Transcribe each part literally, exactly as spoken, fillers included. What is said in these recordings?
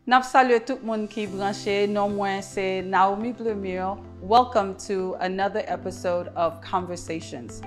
N ap salye tout moun ki branche. Non mwen se Naomi Blemure. Welcome to another episode of Conversations.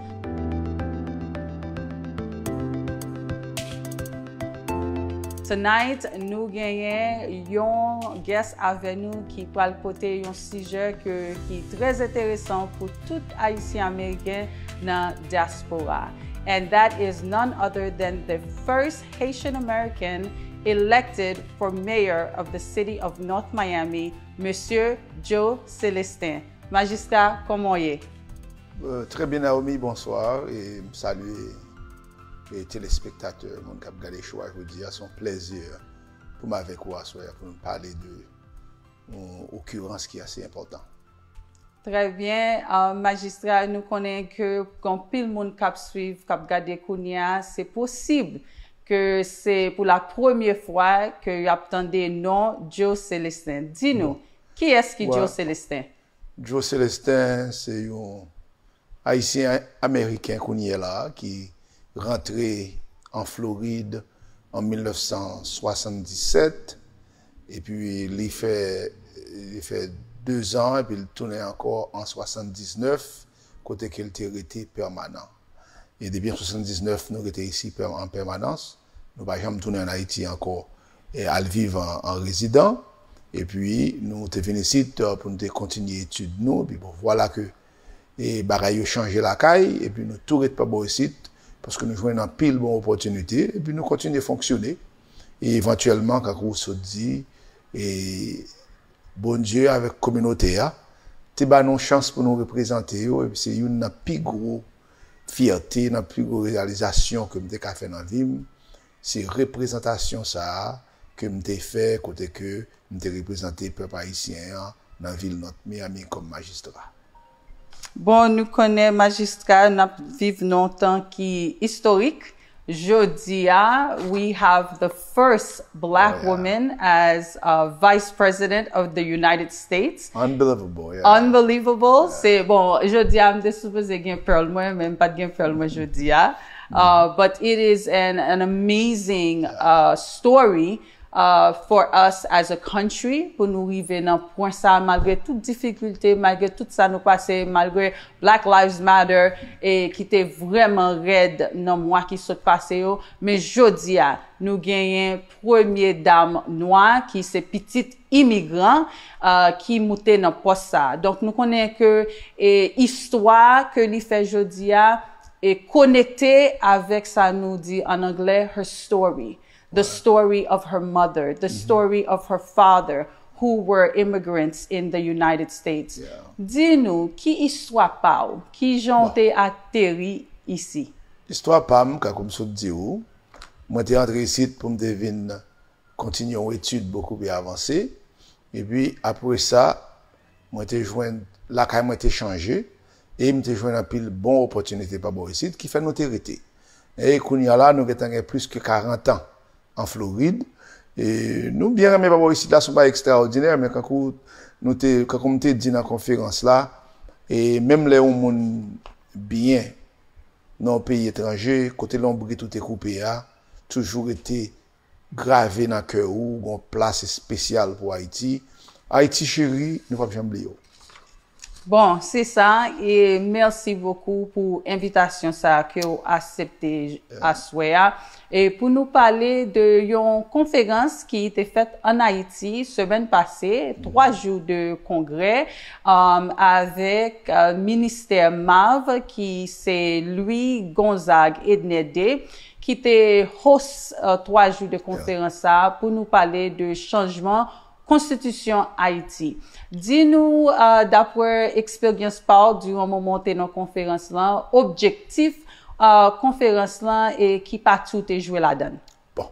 Tonight, nou genyen yon guest avè nou ki pral pote yon sijè ke, ki trè enteresan pou tout Ayisyen Ameriken nan dyaspora. And that is none other than the first Haitian American elected for mayor of the city of North Miami, Mesye Joe Célestin. Majistra, kòman w ye? Euh, très bien, Naomi, bonsoir. E m salye e telespektatè, moun k ap gade show a jodi a. Se yon plèzi pou m avèk ou aswè a pou nou pale de yon okirans ki ase enpòtan. Trè byen. Euh, Majistra, nou konnen ke gen anpil moun k ap swiv, k ap gade kounye a. Se posib ke se pou la premye fwa ke y ap tande non Joe Célestin. Di nou, kiyès ki Joe Célestin? Joe Célestin se yon Ayisyen Ameriken kounye a la ki rantre an Florid an mil nèf san swasanndisèt, epi li fè, li fè dezan, epi li tounen ankò an swasanndiznèf, kote ke l te rete pèmanan. E depi an swasanndiznèf, nou rete isi pè- an pèmanans. Nou pa janm tounen ann Ayiti ankò e al viv an, an rezidan. Epi nou te vin isit, euh, pou nou te kontinye etid nou. Epi bon, vwala ke e bagay yo chanje lakay, epi nou tou ret pa bò isit, paske nou jwenn anpil bon opòtinite, epi nou kontinye fonksyone. E evantyèlman, kankou w sot di, e Bondye avèk kominote a te ba nou chans pou nou reprezante yo, epi se youn nan pi gwo fyète, nan pi gwo reyalizasyon ke m te ka fè nan vi m, se reprezantasyon sa a ke m te fè, kote ke m te reprezante pèp ayisyen an nan vil North Miami kòm majistra. Bon, nou konnen majistra, n ap viv nan yon tan ki istorik. Jodi a, we have the first black woman as uh, vice president of the United States. Unbelievable, yeah. Unbelievable. Se, bon, jodi a, m te sipoze gen pearl mwen, men m pa t gen pearl mwen jodi a. Uh, but it is an, an amazing uh, story uh, for us as a country, pou nou rive nan pwen sa, malgre tout difikilte, malgre tout sa nou pase, malgre Black Lives Matter, e ki te vrèman rèd nan mwa ki sot pase yo, men jodi a, nou genyen premye dam nwa ki se pitit imigran uh, ki moute nan pòs sa. Donk nou konnen ke e, istwa ke li fè jodi a e konekte avèk sa nou di an anglè her story. The story of her mother, the story of her father, who were immigrants in the United States. Di nou, ki istwa pa w? Ki jan w te ateri isi? Istwa pa m, kankou m sot di w, mwen te antre isit pou m te vin kontinye yon etid bokou pi avanse. Epi apre sa, mwen te jwenn, lakay mwen te chanje, e m te jwenn anpil bon opòtinite pa bò isit, ki fè nou te rete. E kounye a la, nou gentan gen plis ke karant an an Florid. E nou byen renmen pa bò isit la, se yon bagay ekstraòdinè, men kankou nou te, kankou m te di nan konferans la, e menm lè yon moun byen nan yon peyi etranje, kote lonbrit ou te koupe a, toujou rete grave nan kè ou, gon plas espesyal pou Ayiti. Ayiti cheri, nou p ap janm bliye w. Bon, se sa, e mèsi bokou pou envitasyon sa ke w aksepte aswè a. E pou nou pale de yon konferans ki te fèt ann Ayiti semèn pase, twa jou de kongrè, um, avèk uh, ministè MAV ki se Louis Gonzague Ednede, ki te host uh, twa jou de konferans sa pou nou pale de chanjman konstitisyon Ayiti. Di nou, uh, dapre eksperyans pa w, diran moman w te nan konferans lan, objektif uh, konferans lan e ki pati w te jwe ladan l? Bon.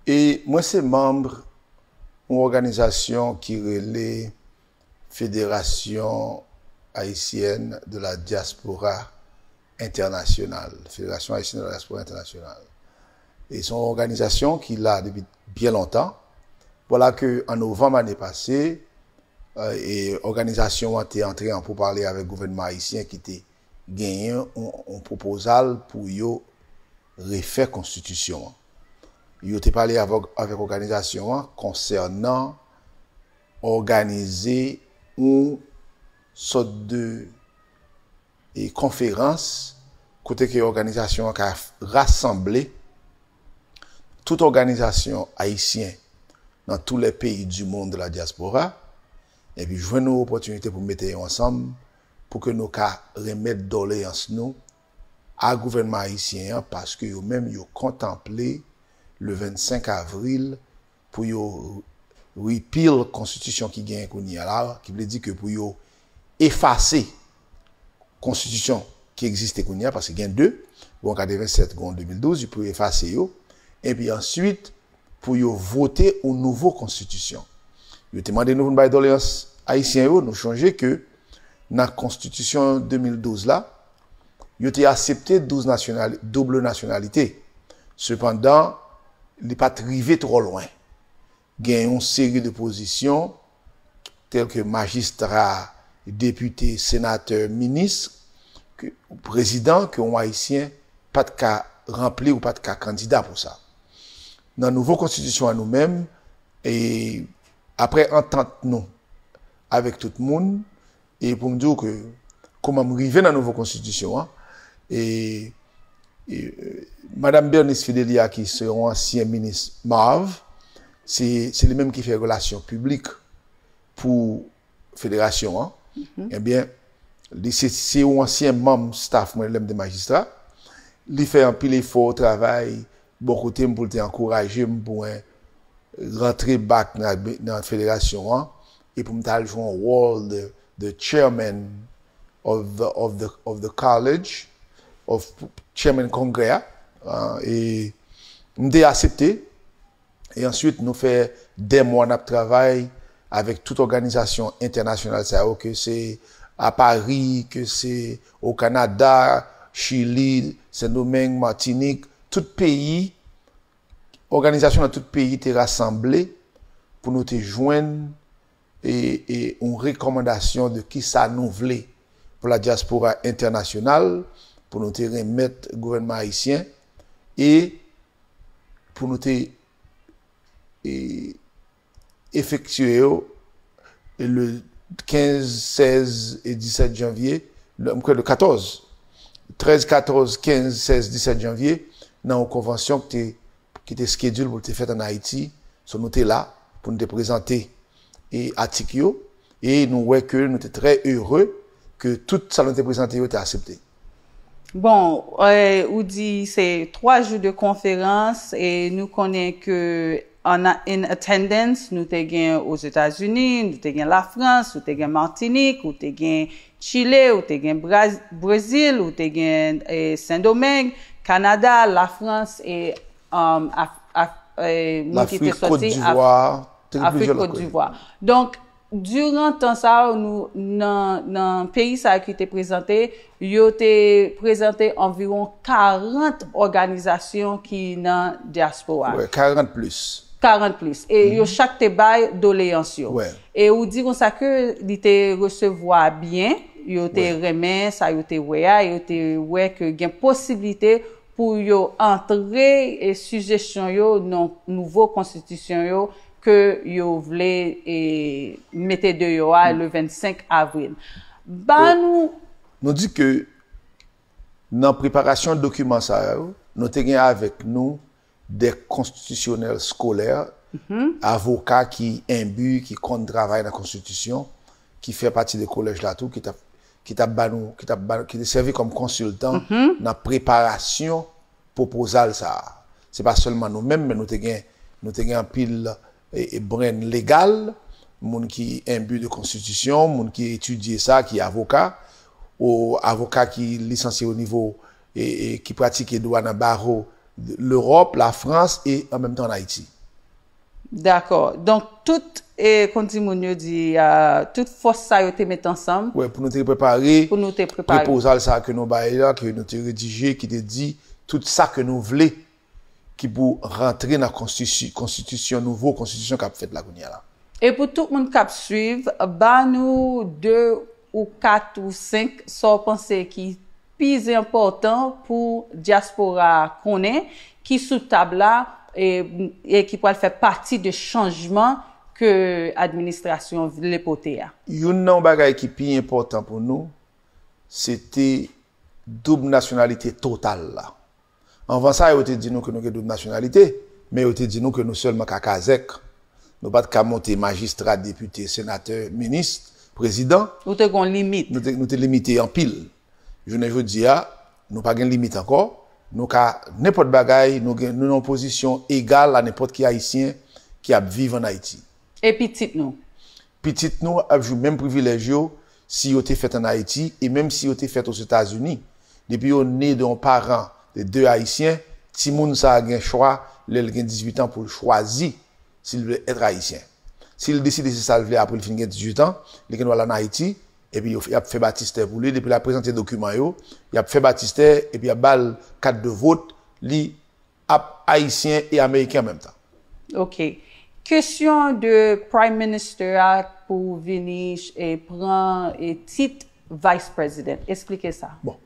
E mwen se manm yon òganizasyon ki rele Fédération Haïtienne de la Diaspora Internationale, Fédération Haïtienne de la Diaspora Internationale. E se yon òganizasyon ki la depi byen lontan. Vwala ke an novanm ane pase, e òganizasyon an te antre an poupale avèk gouvènman ayisyen ki te genyen yon pwopozal pou yo refè konstitisyon an. Yo te pale avèk, avèk òganizasyon an konsènan òganize yon sòt de e konferans kote ke òganizasyon an ka rasanble tout òganizasyon ayisyen dans tous les pays du monde de la diaspora, epi jwenn yon opòtinite pou mete yo ansanm pou ke nou ka remèt doleyans nou a gouvènman ayisyen an, paske yo menm yo kontanple le vennsenk avril pou yo repeal konstitisyon ki genyen kounye a la, ki vle di ke pou yo efase konstitisyon ki egziste kounye a, paske gen de, gen katrevennsèt, gen de mil douz, pou yo efase yo, epi answit pou yo vote yon nouvo konstitisyon. Yo te mande nou pou n bay doleyans ayisyen yo, nou chonje ke nan konstitisyon de mil douz la, yo te aksepte douz nasyonali-, double nasyonalite. Sepandan, li pa t rive twò lwen. Gen yon seri de pozisyon, tèl ke majistra, depite, senatè, minis, ke, prezidan, ke yon ayisyen pa t ka ranpli ou pa t ka kandida pou sa. Nan nouvo konstitisyon an nou menm, e apre antant nou avèk tout moun, e pou m di w ke kòman m rive nan nouvo konstitisyon an, e, e, Madanm Bernice Fidelia, ki se yon ansyen minis MARV, se, se li menm ki fè relasyon piblik pou federasyon an. Ebyen, li se, se yon ansyen manm staff mwen lè m te majistra. Li fè anpil efò, travay bò kote m pou l te ankouraje m pou mwen rantre back nan, nan federasyon an e pou m t al jwe yon wòl de, de chairman of the, of the, of the college, of chairman kongrè a. Ah, e m te aksepte. E answit, nou fè de mwa n ap travay avèk tout òganizasyon entènasyonal sa yo, ke se a Pari, ke se o Kanada, Chili, Sendomeng, Matinik, tout peyi, òganizasyon nan tout peyi te rasanble pou nou te jwenn e, e yon rekòmandasyon de kisa nou vle pou la dyaspora entènasyonal, pou nou te remèt gouvènman ayisyen e pou nou te e, efektye yo e le kenz, sèz e disèt janvye, le, m kwè le katòz, trèz, katòz, kenz, sèz, disèt janvye, nan yon konvansyon ki te, ki te schedule pou te fèt an Ayiti. So, nou te la pou nou te prezante e atik yo, e nou wè ke nou te trè ere ke tout sa nou te prezante yo te aksepte. Bon, eh, ou di se twa jou de konferans e nou konnen ke an, in attendance, nou te gen Ozetazini, nou te gen Lafrans, ou te gen Matinik, ou te gen Chile, ou te gen Braz-, Brezil, ou te gen eh, Sendomeng, Kanada, Lafrans e um, Af-, Af-, eh, moun ki te Lafrik, sòti Kot Divwa, te gen Afrik, plizyè lòt Kot kote. Divwa. Donk, diran tan sa yo, nou, nan, nan peyi sa yo ki te prezante, yo te prezante anviwon karant òganizasyon ki nan dyaspora. Wè, karant plis. Karant plis. E yo chak te bay doleyans yo. Wè. E ou di konsa ke li te resevwa byen, yo te Wè. renmen sa yo te wè a, yo te wè ke gen posiblite pou yo antre e sijesyon yo nan nouvo konstitisyon yo ke yo vle e mete deyò a le vennsenk avril. Ba nou Nou di ke nan preparasyon dokiman sa yo, nou te gen avèk nou de konstitisyonèl skolè, avoka ki enbi, ki konn travay nan konstitisyon, ki fè pati de kolèj la tou, ki t ap, ki t ap ba nou, ki t ap ba, ki te sèvi kòm konsiltan nan preparasyon pwopozal sa a. Se pa sèlman nou menm, men nou te gen, nou te gen anpil e, e brain legal, moun ki enbi de konstitisyon, moun ki etidye sa, ki avoka, ou avoka ki lisansye o nivo e, e ki pratike dwa nan bawo Lewòp, Lafrans e an menm tan an Ayiti. Dakò. Donk, tout, e, kon di moun yo di, a, tout fòs sa yo te met ansanm Wè, pou nou te prepare pou nou te prepare. Pwopozal sa ke nou bay la, ke nou te redije, ki te di tout sa ke nou vle ki pou rantre nan konstiti-, konstitisyon, nouvo konstitisyon k ap fèt la kounye a la. E pou tout moun k ap swiv, ba nou de ou kat ou senk sa w panse ki pi enpòtan pou dyaspora a konnen, ki sou tab la, e, e ki pral fè pati de chanjman ke administrasyon vle pote a? Youn nan bagay ki pi enpòtan pou nou, se te doub nasyonalite total la. Anvan sa, yo te di nou ke nou gen doub nasyonalite, men yo te di nou ke nou sèlman ka kazèk. Nou pa t ka monte majistra, depite, senatè, minis, prezidan. Ou te gon limit? Nou te, nou te limite anpil. Jounen jodi a, nou pa gen limit ankò. Nou ka nenpòt bagay, nou gen nou nan yon pozisyon egal a nenpòt ki Ayisyen ki ap viv ann Ayiti. E pitit nou? Pitit nou ap jwi menm privilèj yo si yo te fèt ann Ayiti e menm si yo te fèt Ozetazini. Depi yo ne de yon paran de de Ayisyen, timoun sa a gen chwa lè l gen dizuit an pou l chwazi si l vle èt Ayisyen. Si l deside se sa l vle apre l fin gen dizuit an, li gen dwa al ann Ayiti, epi yo, y ap fè batistè pou li, depi l ap prezante dokiman yo, y ap fè batistè, epi y ap ba l kat de vot, li ap Ayisyen e Ameriken an menm tan. Ok. Kesyon de Prime Minister a pou vini e pran e tit Vice President. Esplike sa. Bon.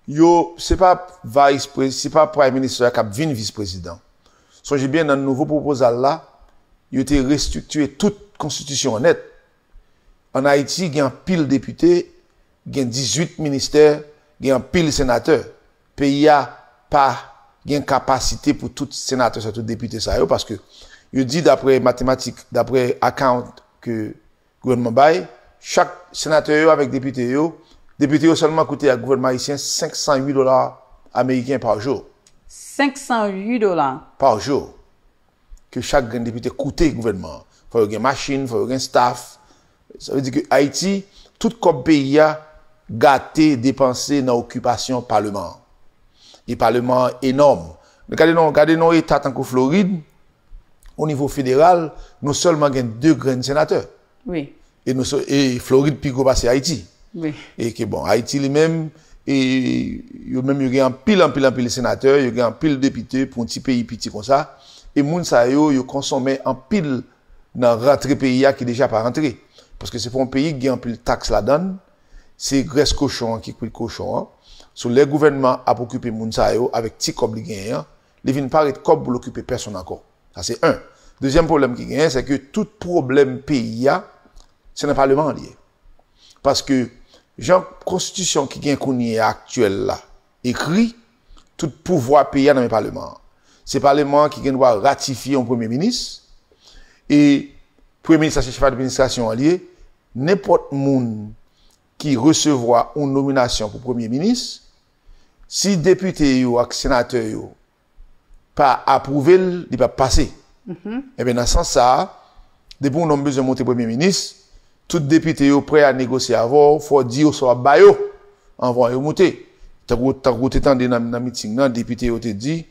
Yo, se pa vice pre, se pa Prime Minister a k ap vin vis prezidan. Sonje byen nan nouvo pwopozal la, yo te restriktire tout konstitisyon an nèt. Ann Ayiti, gen anpil depite, gen dizuit ministè, gen anpil senatè. Peyi a pa gen kapasite pou tout senatè sa, tout depite sa yo, paske yo di dapre matematik, dapre account ke gouvènman bay, chak senatè yo avèk depite yo, depite yo sèlman koute ak gouvènman ayisyen senk san uit dola ameriken pa jou. Senk san uit dola. Pa jou. Ke chak grenn depite koute gouvènman an. Fò yo gen machin, fò yo gen staff. Sa vle di ke Ayiti, tout kòb peyi a gate, depanse nan okipasyon paleman an. E paleman an enòm. Gade non, gade non eta tankou Florid, o nivo federal, nou sèlman gen de grenn senatè. Wi. E nou, e Florid pi gwo pase Ayiti. Wi. E ke bon, Ayiti li menm, e yo menm yo gen anpil, anpil, anpil senatè, yo gen anpil depite pou yon ti peyi piti konsa. E moun sa yo, yo konsonmen anpil nan rantre peyi a ki deja pa rantre. Paske se pa yon peyi ki gen anpil taks ladan l, se grès kochon an ki kwit kochon an. So lè gouvènman ap okipe moun sa yo avèk ti kòb li genyen an, li vin pa ret kòb pou l okipe pèsonn ankò. Sa se en. Dezyèm pwoblèm ki genyen, se ke tout pwoblèm peyi a, se nan paleman an li ye. Paske jan konstitisyon ki gen kounye a aktyèl la ekri, tout pouvwa peyi a nan men paleman an. Se paleman an ki gen dwa ratifye yon premye minis, e premye minis la se chèf administrasyon an li ye, nenpòt moun ki resevwa yon nominasyon pou premye minis, si depite yo ak senatè yo pa apwouve l, li p ap pase. Ebyen, nan sans sa a, depi yon nonm bezwen monte premye minis, tout depite yo prè a negosye avè w, fò w di yo sa w ap ba yo anvan yo monte. Tankou, tankou w te tande nan, nan miting nan, depite yo te di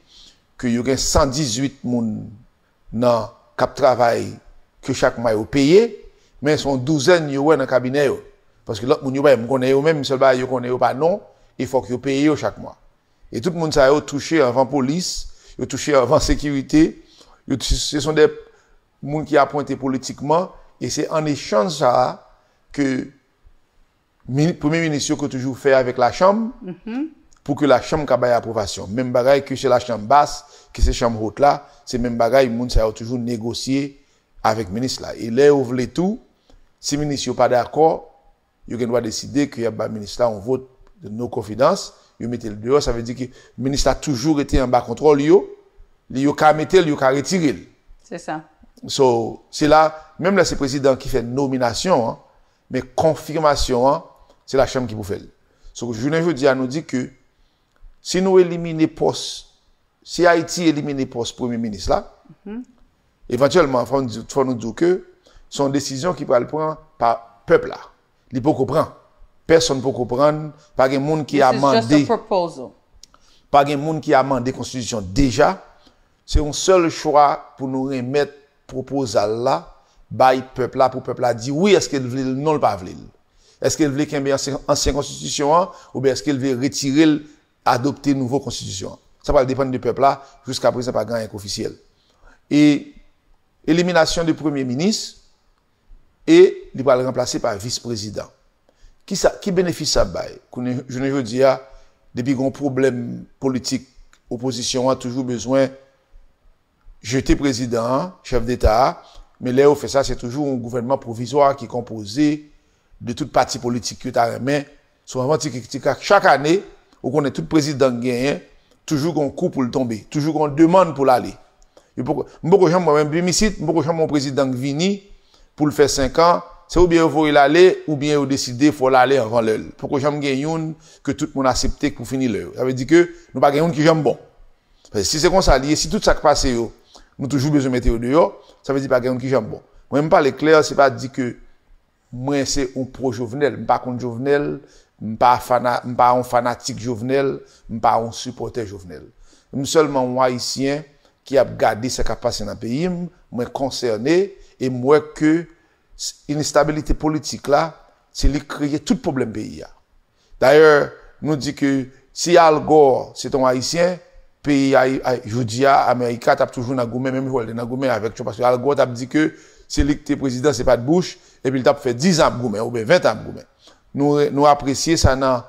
ke yo gen san dizuit moun nan k ap travay ke chak mwa yo peye, men se yon douzèn yo wè nan kabinè yo. Paske lòt moun yo pa menm konnen yo menm, sèl bagay yo konnen yo pa non, e fòk yo peye yo chak mwa. E tout moun sa yo touche anvan polis, yo touche anvan sekirite, yo touche, se son de moun ki apwente politikman, e se an echanj sa a ke mini-, premye minis yo ke toujou fè avèk lachanm pou ke lachanm ka bay apwovasyon. Menm bagay ke se lachanm bas, ke se chanm wot la, se menm bagay moun sa yo toujou negosye avèk minis la. E lè yo vle tou, si minis yo pa dakò, yo gen dwa deside ke y ap ba minis la yon vot de no confidence, yo mete l deyò, sa vle di ke minis la toujou rete anba kontwòl yo, li yo ka mete l, yo ka retire l. Se sa. So, se la, menm lè se prezidan ki fè nominasyon an, men konfimasyon an, se lachanm ki pou fè l. So, jounen jodi a, nou di ke si nou elimine pòs, si Ayiti elimine pòs premye minis la, evantyèlman, fò nou di, fò nou di ke se yon desizyon ki pral pran pa pèp la. Li poko pran. Pèsonn poko pran, pa gen moun ki amande. This is just a proposal. Pa gen moun ki amande konstitisyon deja. Se yon sèl chwa pou nou remèt pwopozal la bay pèp la, pou pèp la di wi, èske l vle l, non, l pa vle l. Èske l vle kenbe ansyen, ansyen konstitisyon an, oubyen èske l vle retire l, adopte nouvo konstitisyon an. Sa pral depann de pèp la, jiska prezan pa gen anyen k ofisyèl. E eliminasyon de premye minis, e li pral ranplase pa vis prezidan. Kisa, ki benefis sa ap bay? Kounye, jounen jodi a, depi gen yon pwoblèm politik, opozisyon an toujou bezwen jete prezidan an, chèf deta a, men lè yo fè sa, se toujou yon gouvènman pwovizwa ki konpoze de tout pati politik yo ta renmen. Sou anvan ti krik ti krak, chak ane, ou konnen tout prezidan k genyen, toujou gen yon kou pou l tonbe, toujou gen yon demann pou l ale. Yo poko, m poko janm wè, menm menm isit, m poko janm wè yon prezidan k vini pou l fè senk an, se oubyen yo voye l ale, oubyen yo deside fò l ale anvan lè l. Poko janm gen youn ke tout moun aksepte pou fini lè yo. Sa vle di ke nou pa gen youn ki janm bon. Paske si se konsa li ye, si tout sa k pase yo, nou toujou bezwen mete yo deyò, sa vle di pa gen youn ki janm bon. Mwen, m pale klè, se pa di ke mwen se yon pwo Jovenel, m pa kont Jovenel, m pa fana, m pa yon fanatik Jovenel, m pa yon sipòtè Jovenel. M sèlman yon Ayisyen ki ap gade sa k ap pase nan peyi m, mwen konsène e m wè ke s-, enstabilite politik la, se li k kreye tout pwoblèm peyi a. Dayè, nou di ke si Al Gore se t yon Ayisyen, peyi a, a, jodi a, Amerika t ap toujou nan goumen, menm jan l te nan goumen avèk Trump, paske Al Gore t ap di ke se li k te prezidan, se pa t Bush, epi l t ap fè diz an ap goumen, oubyen ven tan ap goumen. Nou, nou apresye sa nan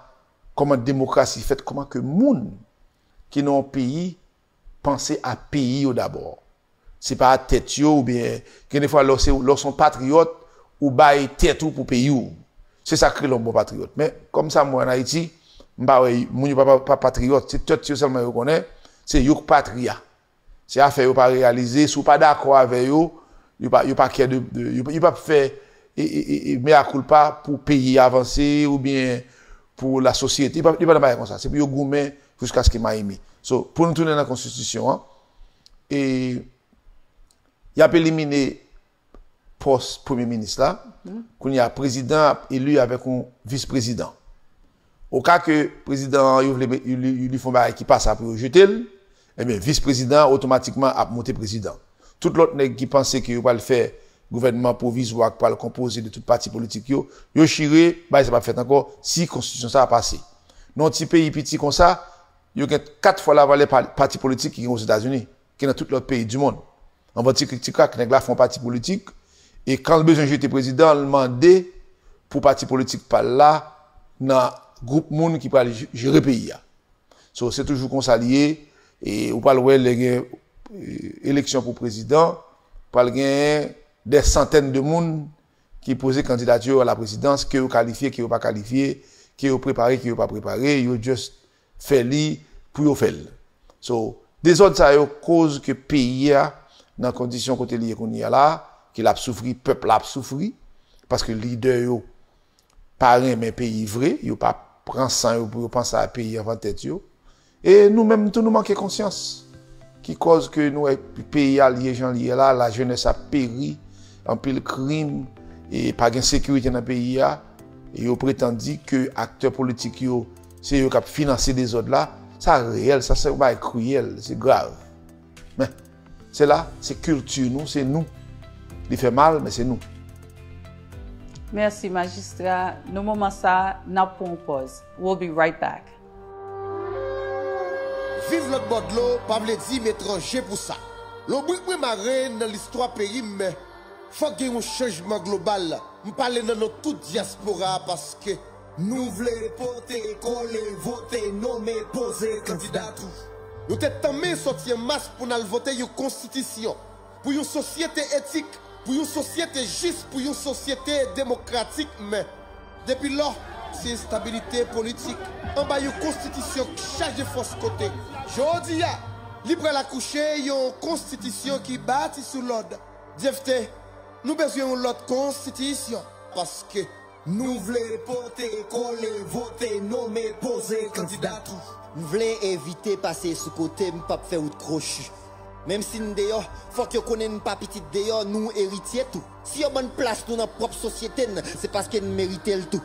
kòman demokrasi fèt, kòman ke moun ki nan yon peyi panse a peyi yo dabò. Se pa tèt yo oubyen, gen de fwa, lè w se, lè w se yon patriyòt, ou bay tèt ou pou peyi w. Se sa k rele yon bon patriyòt. Men, kòm sa m wè ann Ayiti, m pa wè moun yo pa, pa, pa patriyòt. Se tèt yo sèlman yo konnen, se yo k patri a. Se afè yo pa reyalize, si w pa dakò avè yo, yo pa, yo pa kè de, de, yo, yo p ap fè e, e, e, e mea culpa pou peyi avanse oubyen pou lasosyete. Li pa, li pa nan bagay konsa. Se pou yo goumen jiskaske Miami. So, pou nou tounen nan konstitisyon an, e, y ap elimine pòs premye minis la. Kounye a, prezidan ap eli avèk yon vis prezidan. Oka ke prezidan an, yo vle met, li, li fè yon bagay ki pa sa pou yo jete l, ebyen, vis prezidan an otomatikman ap moute prezidan. Tout lòt nèg ki panse ke yo pral fè gouvènman pwovizwa ki pral konpoze de tout pati politik yo, yo chire, bagay sa p ap fèt ankò si konstitisyon sa a pase. Nan yon ti peyi piti konsa, yo gen kat fwa lavalè pa-, pati politik ki gen Ozetazini, ki nan tout lòt peyi di mond. Anvan ti krik ti krak, nèg la fè yon pati politik, e kan l bezwen jete prezidan, l mande pou pati politik pa l la nan gwoup moun ki pral je-, jere peyi a. So, se toujou konsa li ye, e ou pral wè lè gen, e, eleksyon pou prezidan, pral gen dè santèn de moun ki poze kandidati yo a la prezidans, ke yo kalifye, ke yo pa kalifye, ke yo prepare, ke yo pa prepare, yo just fè li pou yo fè l. So, dezòd sa yo koz ke peyi a nan kondisyon kote li ye kounye a la, ke l ap soufri, pèp la ap soufri, paske lidè yo pa renmen peyi vre, yo pa pran san yo pou yo panse a peyi anvan tèt yo. E nou menm tou, nou manke konsyans, ki kòz ke nou wè peyi a li ye jan li ye la, lajenès ap peri, anpil krim, e pa gen sekirite nan peyi a, e yo pretann di ke aktè politik yo, se yo k ap finanse dezòd la. Sa reyèl, sa se yon bagay kriyèl, se grav. Men, se la, se kilti nou, se nou. Li fè mal, men se nou. Mèsi, majistra. Nan moman sa a, n ap pran yon pòz. We'll be right back. Viv lòt bò dlo pa vle di m etranje pou sa. Lonbrik mwen mare nan listwa peyi m, men fòk gen yon chanjman global. M pale nan non tout dyaspora a paske nou vle pote, kole, vote, nonmen, poze kandida tou. Nou te tanmen sòti an mas pou n al vote yon konstitisyon, pou yon sosyete etik, pou yon sosyete jis, pou yon sosyete demokratik, men depi lò, se enstabilite politik anba yon konstitisyon k chaje fòs kote. Jodi a, li pral akouche yon konstitisyon ki bati sou lòd. Dyefte, nou bezwen yon lòt konstitisyon, paske nou vle pote, kole, vote, nonmen, poze kandida tou. M vle evite pase sou kote, m p ap fè wout kwochi. Menm si n deyò, fòk yo konnen n pa pitit deyò, nou eritye tou. Si yo ban n plas nou nan pwòp sosyete n, se paske n merite l tou.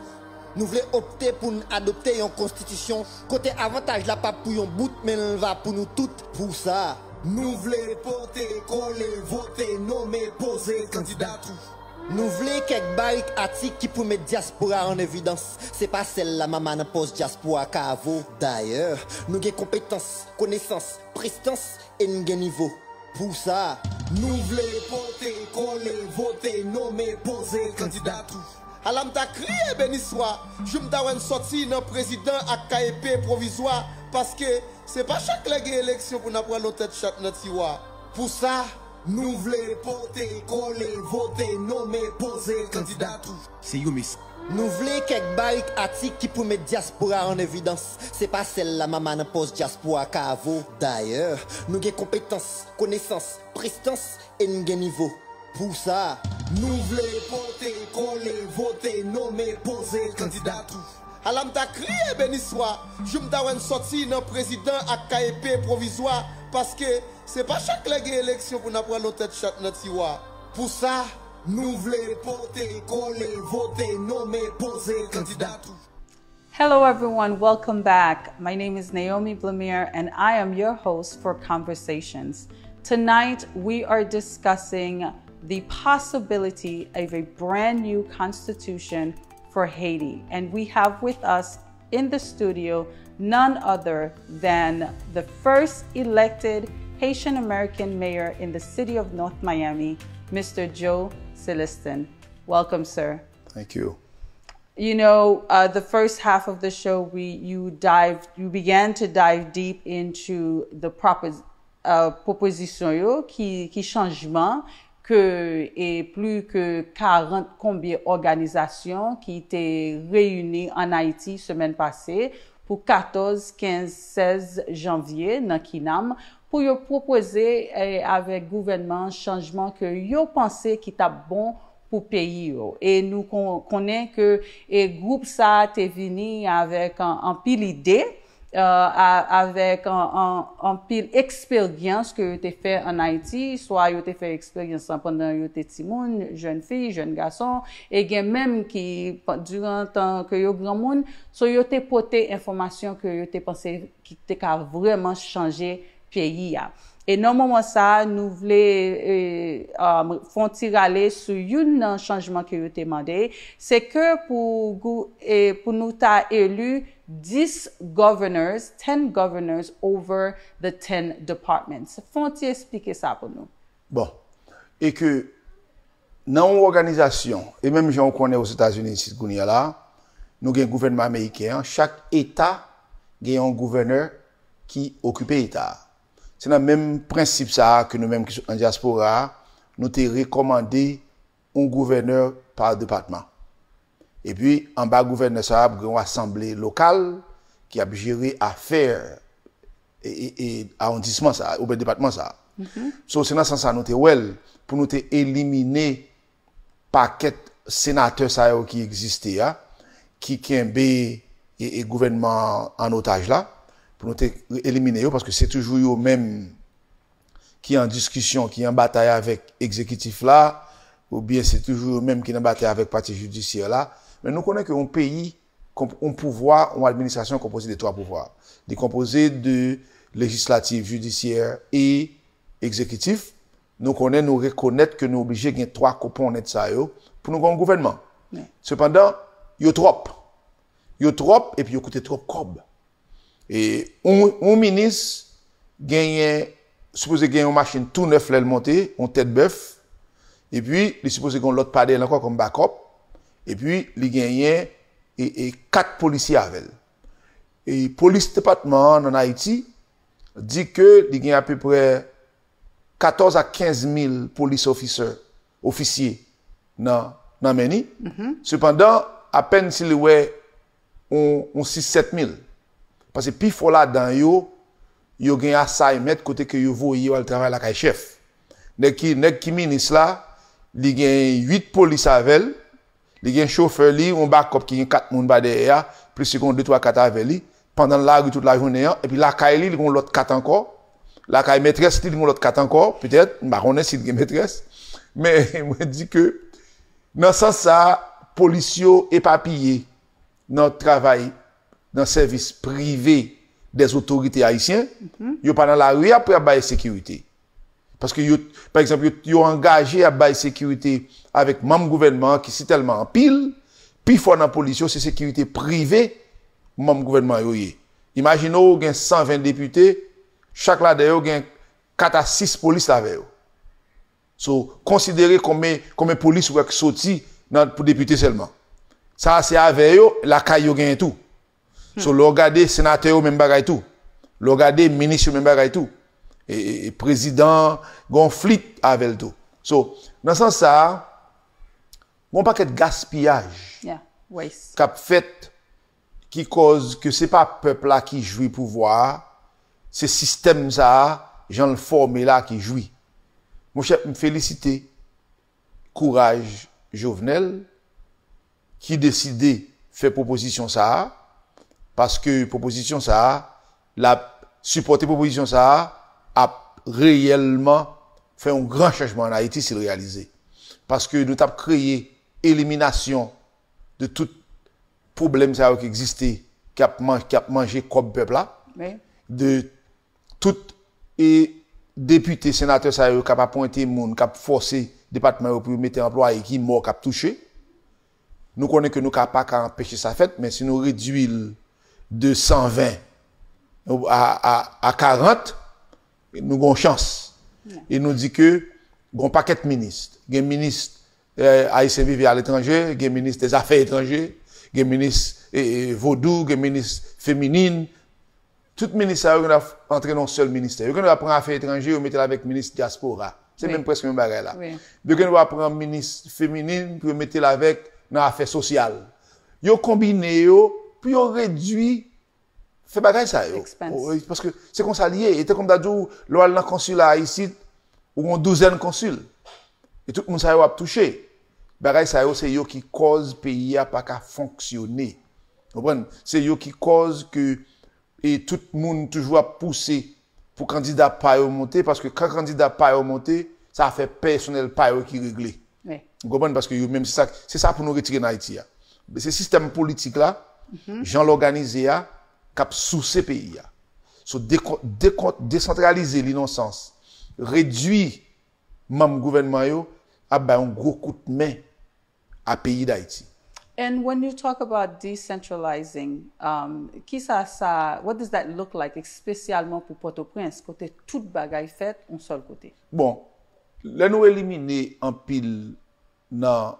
Nou vle opte pou n adopte yon konstitisyon kote avantaj la p ap pou yon bout, men l va pou nou tout. Pou sa, nou vle pote, kole, vote, nonmen, poze kandida tou. Nou vle kèk barik atik ki pou met dyaspora an evidans. Se pa sèl la mama nan pòs dyaspora ka vo. Dayè, nou gen konpetans, konesans, prestans e n gen nivo. Pou sa, nou vle pote, kole, vote, nonmen, poze kandida tou. Ala m ta kriye beniswa, jou m ta wè n sòti nan prezidan ak K E P pwovizwa, paske se pa chak lè gen eleksyon pou n ap rale yon tèt chat nan tiwa. Pou sa, nou vle pote, kole, vote, nonmen, poze kandida tou. Se Yomis. Nou vle kèk bay atik ki pou met dyaspora an evidans. Se pa sèl la mama nan pòs dyaspora ka vo. Dayè, nou gen konpetans, konesans, prestans e n gen nivo. Pou sa, nou vle pote, kole, vote, nonmen, poze kandida tou. Ala m ta kriye beni swa, jou m ta wè n sòti nan prezidan ak K E P pwovizwa, paske se pa chak lè gen eleksyon pou n ap rale yon tèt chat nan tiwa. Pou sa, nou vle pote, kole, vote, nonmen, poze kandida tou. Hello, everyone. Welcome back. My name is Naomi Blamire, and I am your host for Conversations. Tonight, we are discussing the possibility of a brand new constitution for Haiti. And we have with us in the studio none other than the first elected Haitian American mayor in the city of North Miami, Mister Joe Celestin. Welcome, sir. Thank you. You know, uh, the first half of the show, we you dive, you began to dive deep into the propos, uh, pwopozisyon yo ki ki chanjman ke e pli ke karant konbyen òganizasyon ki te reyini ann Ayiti semèn pase pou katòz, kenz, sèz janvye nan Kinam pou yo pwopoze eh, avèk gouvènman chanjman ke yo panse ki t ap bon pou peyi yo. E nou konnen ke e gwoup sa a te vini avèk anpil ide, avèk anpil eksperyans ke yo te fè ann Ayiti, swa yo te fè eksperyans lan pandan yo te timoun, jèn fi, jèn gason, e gen menm ki, diran tan ke yo granmoun, so yo te pote enfòmasyon ke yo te panse ki te ka vrèman chanje peyi a. E nan moman sa a, nou vle fè yon ti rale sou youn nan chanjman ke yo te mande, se ke pou pou nou ta eli dis governors, ten governors over the ten departments. Fè yon ti eksplike sa pou nou. Bon, e ke nan yon òganizasyon, e menm jan w konnen Ozetazini isit kounye a la, nou gen gouvènman ameriken an, chak eta gen yon gouvènè ki okipe eta a. Se nan menm prensip sa a ke nou menm ki sot nan dyaspora a, nou te rekòmande yon gouvènè pa depatman. Epi, anba gouvènè sa a, ap gen yon asanble lokal ki ap jere afè e, e, e awondisman sa a, oubyen depatman sa a. So, se nan sans sa nou te wè l, pou nou te elimine pakèt senatè sa yo ki egziste a, ki kenbe e, e gouvènman an otaj la, pou nou te elimine yo, paske se toujou yo menm ki an diskisyon, ki an batay avèk egzekitif la, oubyen se toujou yo menm ki nan batay avèk pati jidisyè la. Men nou konnen ke yon peyi, yon pouvwa, yon administrasyon konpoze de twa pouvwa. Li konpoze de lejislatif, jidisyè e egzekitif. Nou konnen, nou rekonèt ke nou oblije gen twa konponant sa yo pou nou gen yon gouvènman. Sepandan, yo twòp. Yo twòp epi yo koute twòp kòb. E yon, yon minis genyen, sipoze gen yon machin tou nèf lè l monte, yon tèt bèf, epi li sipoze gen yon lòt pa dèyè l ankò kòm bakòp, epi li genyen e, e kat polisye avè l. E polis depatman an ann Ayiti di ke li gen apeprè katòz a kenz mil polis ofisè, ofisye nan, nan men li. Sepandan, apèn si li wè yon, yon sis sèt mil. Paske pifò ladan yo, yo gen assignment kote ke yo voye yo al travay lakay chèf. Nèg ki, nèg ki minis la, li gen uit polis avè l, li gen chofè li, yon bakòp ki gen kat moun pa dèyè a, plis li gen yon de, twa, kat avè li. Pandan l lari tout lajounen an, epi lakay li, li gen yon lòt kat ankò. Lakay mètrès li, li gen yon lòt kat ankò, petèt, m pa konnen si l gen mètrès. Men, mwen di ke, nan sans sa a, polis yo epapiye nan travay, nan sèvis prive dè otorite ayisyen, yo pa nan lari a pou y ap bay sekirite. Paske yo, pa egzanp, yo, yo angaje ap bay sekirite avèk manm gouvènman an ki sitèlman anpil, pifò nan polis yo se sekirite prive manm gouvènman yo ye. Imajine w gen san ven depite, chak ladan yo gen kat a sis polis avè yo. So, konsidere konbyen, konbyen polis ou wè k soti nan, pou depite sèlman. Sa a se avè yo, lakay yo genyen tou. So, lè w gade senatè yo menm bagay tou. Lè w gade minis yo menm bagay tou. e, e, e prezidan, gen yon flit avè l tou. So, nan sans sa a, gen yon pakèt gaspiyaj k ap fèt ki kòz ke se pa pèp la ki jwi pouvwa a, se sistèm sa a, jan l fòme la ki jwi. Monchè, m felisite kouraj Jovenel ki deside fè pwopozisyon sa a, paske pwopozisyon sa a, l ap sipòte pwopozisyon sa a, ap reyèlman fè yon gran chanjman ann Ayiti si l reyalize. Paske nou t ap kreye eliminasyon de tout pwoblèm sa yo ki egziste, k ap man-, k ap manje kòb pèp la, de tout e depite, senatè sa yo k ap apwente moun, k ap fòse depatman yo pou yo mete anplwaye ki mò k ap touche. Nou konnen ke nou ka pa ka anpeche sa fèt, men si nou redui l de san ven a, a, a karant, nou gen yon chans. E nou di ke gen yon pakèt minis. Gen minis eh, Ayisyen vive aletranje, gen minis dèzafè etranje, gen minis eh, eh, vodou, gen minis feminin. Tout minis sa yo gen dwa antre nan yon sèl ministè. Yo gen dwa pran afè etranje, yo mete l avèk minis dyaspora. Se menm prèske menm bagay la. Yo gen dwa pran minis feminin pou yo mete l avèk nan afè sosyal. Yo konbine yo pou yo redui fè bagay sa yo. Paske se konsa l ye. E tankou m ta di w, lè w al nan konsila a isit, ou gen yon douzèn konsil. E tout moun sa yo ap touche. Bagay sa yo, se yo ki kòz peyi a pa ka fonksyone. Konprann? Se yo ki kòz ke e tout moun toujou ap pouse pou kandida pa yo monte, paske kan kandida pa yo monte, sa afè pèsonèl pa yo ki regle. Ou konprann? Paske yo menm, se sa, se sa pou nou retire nan Ayiti a. Se sistèm politik la, jan l òganize a, k ap souse peyi a. So, dekont, dekont, desantralize li nan sans, redui manm gouvènman yo ap bay yon gwo kout men a peyi Dayiti. And when you talk about decentralizing, um, kisa sa, what does that look like, espesyalman pou Pòtoprens, kote tout bagay fèt yon sèl kote? Bon, lè nou elimine anpil nan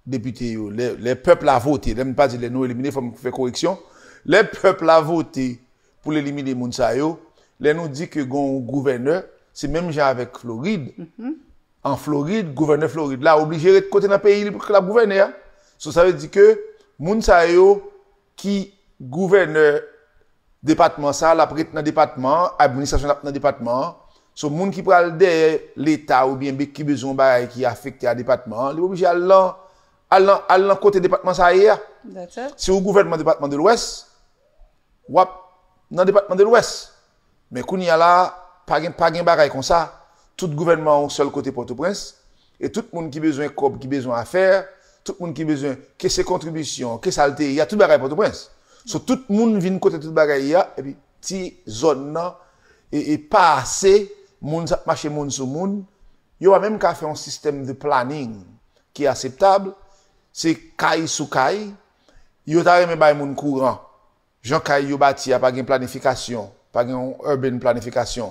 depite yo, lè, lè pèp la vote, lè m pa di lè nou elimine, fò m fè koreksyon, lè pèp la vote pou l elimine moun sa yo, lè nou di ke gen yon gouvènè, se menm jan avèk Florid. An Florid, gouvènè Florid la oblije ret kote nan peyi li pou l ap gouvène a. So, sa vle di ke moun sa yo ki gouvènè depatman sa, l ap ret nan depatman an, administrasyon l ap nan depatman an. So, moun ki pral dèyè Leta oubyen be-, ki bezwen yon bagay ki afekte a depatman an, li oblije al nan, al nan, al nan kote depatman sa ye a. Si w gouvènman depatman de Lwès, w ap nan depatman de Lwès. Men kounye a la, pa gen, pa gen bagay konsa. Tout gouvènman an yon sèl kote Pòtoprens. E tout moun ki bezwen kòb, ki bezwen afè, tout moun ki bezwen, ke se kontribisyon, ke sa l te ye a, tout bagay Pòtoprens. So, tout moun vin kote tout bagay ye a, epi ti zòn nan, e, e pa ase, moun sa ap mache moun sou moun. Yo pa menm ka fè yon sistèm de planning ki akseptab. Se kay sou kay. Yo ta renmen bay moun kouran. Jan kay yo bati a pa gen planifikasyon, pa gen yon urban planifikasyon,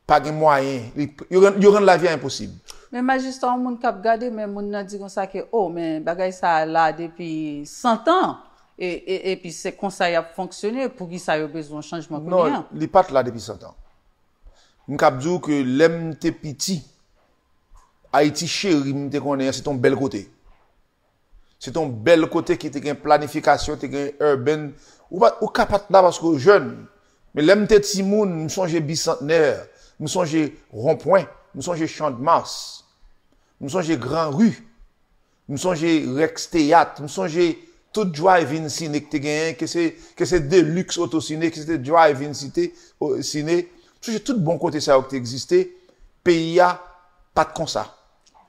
pa gen mwayen, li, yo rann, yo rann lavi a enposib. Men majistra, yon moun k ap gade, men moun nan di konsa ke, o, men bagay sa a la depi san tan, e, e, epi se konsa y ap fonksyone, poukisa yo bezwen yon chanjman kounye a? Non, li pa t la depi san tan. M kab di w ke lè m te piti, Ayiti cheri m te konnen an, se t on bèl kote. Se te yon bèl kote ki te gen planifikasyon, te gen urban. Ou pa, ou ka pa t la paske w jèn. Men lè m te timoun, m sonje Bisantnè, m sonje Wonpwen, m sonje Chandmas, m sonje Gran Ri, m sonje Rex Teyat, m sonje tout drive-in sine ki te genyen, ke se, ke se Deluxe Auto Ciné, ke se te drive-in site, o, sine. M sonje tout bon kote sa yo ki te egziste. Peyi a pa t konsa.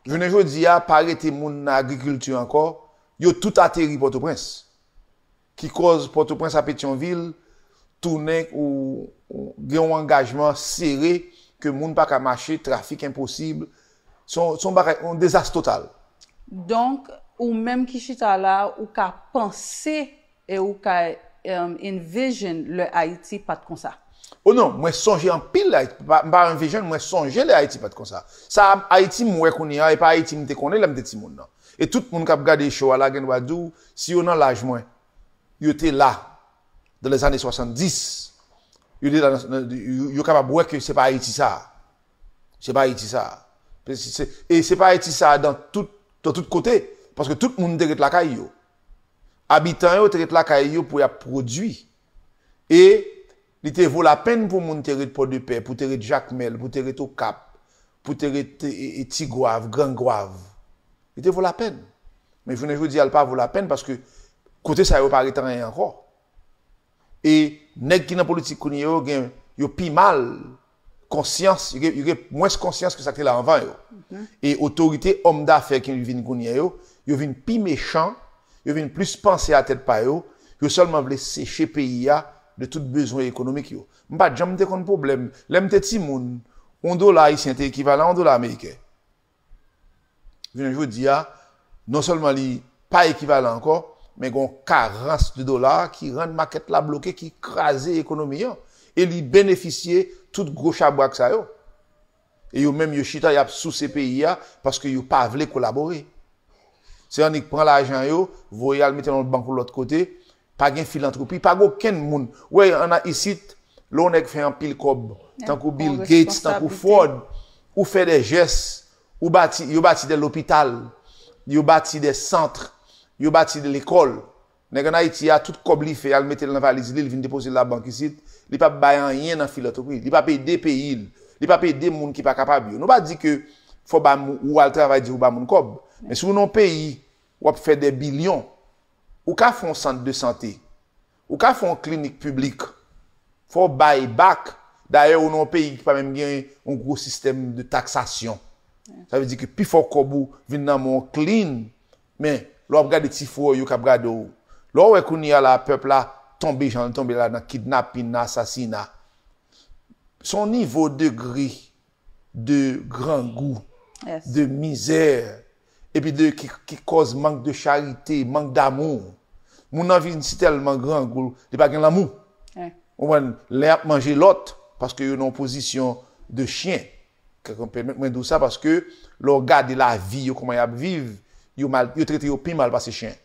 Jounen jodi a, pa rete moun nan agrikilti ankò, yo tout ateri Pòtoprens. Ki kòz Pòtoprens a Petyonvil tounen ou, ou gen yon angajman sere ke moun pa ka mache, trafik enposib. Se yon, se yon bagay, yon dezas total. Donk, ou menm ki chita la, ou ka panse e ou ka, um, envision lè Ayiti pa t konsa? O non, mwen sonje anpil lè Ayiti, pa, m pa envision, mwen sonje lè Ayiti pa t konsa. Sa Ayiti m wè kounye a, e pa Ayiti m te konnen lè m te timoun nan. E tout moun k ap gade show a la gen dwa di w, si yo nan laj mwen, yo te la, dans les années soixante-dix, Yo te la nan, nan, yo, yo kapab wè ke se pa Ayiti sa. Se pa Ayiti sa. E se pa Ayiti sa dan tout, dan tout kote. Paske tout moun te ret lakay yo. Abitan yo te ret lakay yo pou y ap pwodui. E li te vo lapenn pou moun te ret Pòdepè, pou te ret Jakmèl, pou te ret Okap, pou te ret e, e, e Tigwav, Grangwav. Li te vo lapenn. Men jounen jodi a, li pa vo lapenn paske kote sa yo pa ret anyen ankò. E nèg ki nan politik kounye yo gen, yo pi mal konsyans, yo gen, yo gen mwens konsyans ke sa k te la anvan yo. E otorite, òm dafè ki vin kounye yo, yo vin pi mechan, yo vin plis panse a tèt pa yo, yo sèlman vle seche peyi a de tout bezwen ekonomik yo. M pa t janm te konn pwoblèm. Lè m te timoun, yon dola ayisyen te ekivalan a yon dola ameriken. Jounen jodi a, non sèlman li pa ekivalan ankò, men gen yon karans de dola ki rann makèt la bloke, ki kraze ekonomi an. E li benefisye tout gwo chabrak sa yo. E yo menm, yo chita, y ap souse peyi a paske yo pa vle kolabore. Se annik pran lajan yo, voye al mete nan yon bank yon lòt kote, pa gen filantwopi, pa gen okenn moun. Ou wè, ann a isit, lè yon nèg fè anpil kòb, tankou Bill Gates, tankou Ford, ou fè de jès, ou bati, yo bati de lopital, yo bati de sant, yo bati de lekòl. Nèg ann Ayiti a, tout kòb li fè, al mete l nan valiz li, li vin depoze l labank isit, li p ap bay anyen nan filantwopi, li p ap ede peyi l, li p ap ede moun ki pa kapab yo. Nou pa di ke fò ba moun, ou al travay di ou ba moun kòb. Men si w nan yon peyi, w ap fè de bilyon, ou ka fè yon sant de sante, ou ka fè yon klinik piblik, fò w bay back. Dayè, ou nan yon peyi ki pa menm gen yon gwo sistèm de taksasyon. Sa vle di ke pifò kòb ou vin nan men w clean, men lè w ap gade ti frè w yo k ap gade w, lè w wè kounye a la, pèp la tonbe jan l tonbe la nan kidnapin, nan asasina. Se yon nivo degre de grangou, de mizè, epi de, ki, ki kòz mank de charite, mank damou. Moun nan vin si tèlman grangou, li pa gen lanmou. Ou konprann? Len ap manje lòt, paske yo nan yon pozisyon de chen. Kèk pèmèt mwen di w sa, paske lè w gade lavi yo, kòman y ap viv, yo mal, yo trete yo pi mal pase chen.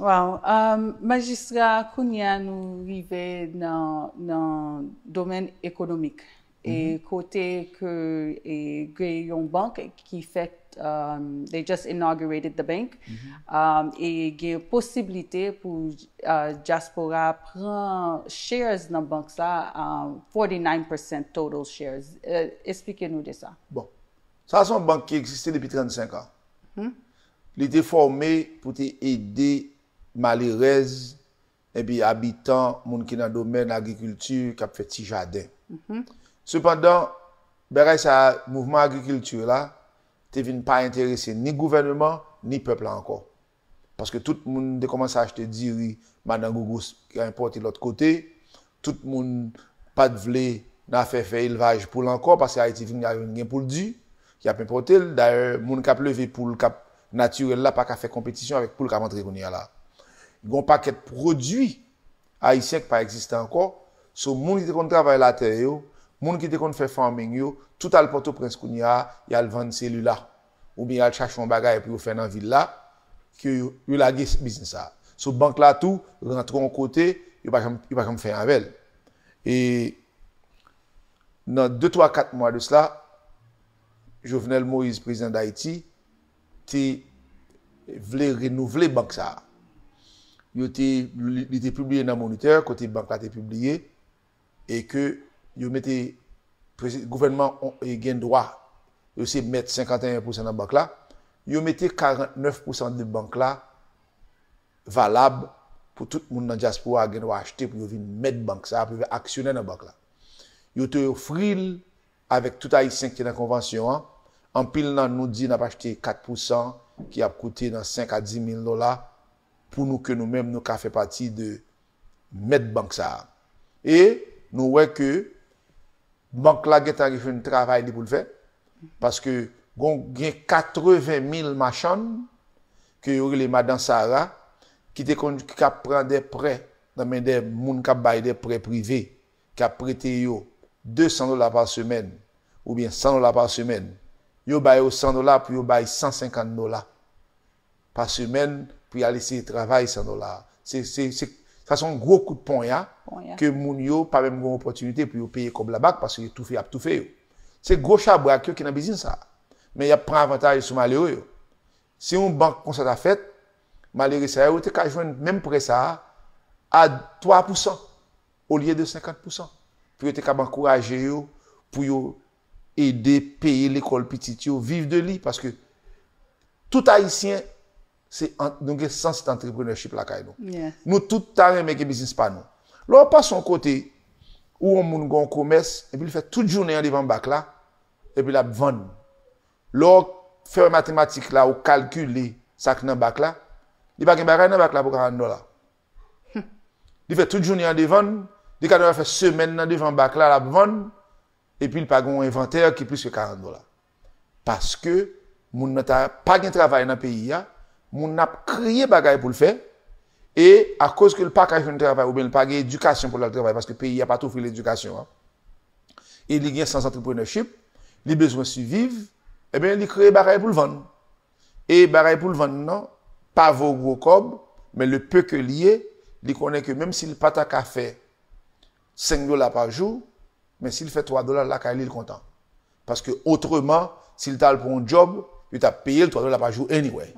Wow. Um, majistra, kounye a nou rive nan, nan domèn ekonomik. E kote ke e, gen yon bank ki fèt, um, they just inaugurated the bank. Um, e gen posiblite pou uh, diaspora pran shares nan bank sa, um, forty-nine percent total shares. Uh, eksplike nou de sa. Bon, sa se yon bank ki egziste depi trannsenk an. Li te fòme pou te ede malerèz epi abitan, moun ki nan domèn agrikilti, k ap fè ti jaden. Sepandan, bagay sa a, mouvman agrikilti la, te vin pa enterese ni gouvèneman, ni pèp la ankò. Paske tout moun te kòmanse achte diri madan Gougous ki enpòte lòt kote. Tout moun pa t vle nan afè fè elvaj poul ankò, paske Ayiti vin gen poul di, y ap enpòte l. Dayè, moun k ap leve poul k ap natirèl la pa ka fè konpetisyon avèk poul k ap antre kounye a la. Gen yon pakèt pwodui ayisyen ki pa egziste ankò. So, moun ki te konn travay latè yo, moun ki te konn fè farming yo, tout al Pòtoprens kounye a, y al vann selila. Oubyen y al chache yon bagay pou yo fè nan vil la, ke yo, yo lage biznis sa. So, bank la tou rantre yon kote, yo pa janm, yo pa janm fè avè l. E nan de, twa, kat mwa de sila, Jovenel Moïse, prezidan Dayiti, te vle renouvle bank sa a. Yo te, li, li te pibliye nan Moniteur, kote bank la te pibliye, e ke yo mete, prezi-, gouvènman on, e gen dwa, yo se mèt senkanteyen pousan nan bank la, yo mete karantnèf pousan de bank la valab pou tout moun nan dyaspora gen dwa achte pou yo vin mèt bank sa a, pou yo vin aksyonè nan bank la. Yo te ofri l avèk tout Ayisyen ki te nan konvansyon an. Anpil nan nou di n ap achte kat pousan ki ap koute nan senk a di mil dola pou nou ke nou menm nou ka fè pati de mèt bank sa a. E nou wè ke bank la gentan jwenn travay li pou l fè, paske gon, gen katreven mil machann ke yo rele Madan Sara, ki te konn, ki ap pran de prè nan men de moun k ap bay de prè prive, k ap prete yo de san dola pa semèn oubyen san dola pa semèn, yo ba yo san dola pou yo bay san senkant dola pa semèn pou y al eseye travay san dola. Se, se, se, Sa se yon gwo kout ponya ke moun yo pa menm gen opòtinite pou yo peye kòb la back paske yo toufe, y ap toufe yo. Se gwo chabrak yo ki nan biznis sa a. Men y ap pran avantaj sou malere yo. Si yon bank konsa ta fèt, malere sa yo te ka jwenn menm prè sa a a twa pousan olye de senkant pousan. Pou yo te kab ankouraje yo, pou yo ede peye lekòl pitit yo, viv de li. Paske tout Ayisyen, se an- nou gen sans antrepreneurship lakay nou. Nou tout ta renmen gen biznis pa nou. Lè w pase yon kote, ou yon moun gen yon komès, epi l fè tout jounen an devan bak la, epi l ap vann. Lè w fè matematik la, ou kalkile sa k nan bak la, li pa gen bagay nan bak la pou karant dola. Li fè tout jounen an devan, li ka fè semèn nan devan bak la, l ap vann, epi l pa gen yon envantè ki plis ke karant dola. Paske moun nan ta pa gen travay nan peyi a, moun nan ap kreye bagay pou l fè, e akoz ke l pa ka jwenn travay oubyen l pa gen edikasyon pou l al travay, paske peyi a pa t ofri l edikasyon an, e li gen sans antrepreneurship, li bezwen siviv, ebyen, li kreye bagay pou l vann. E bagay pou l vann nan, pa vo gwo kòb, men le peu que li ye, li konnen ke menm si l pa ta ka fè senk dola pa jou, men si l fè twa dola lakay li, l kontan. Paske otreman, si l t al pran yon djòb, yo t ap peye l twa dola pa jou anyway.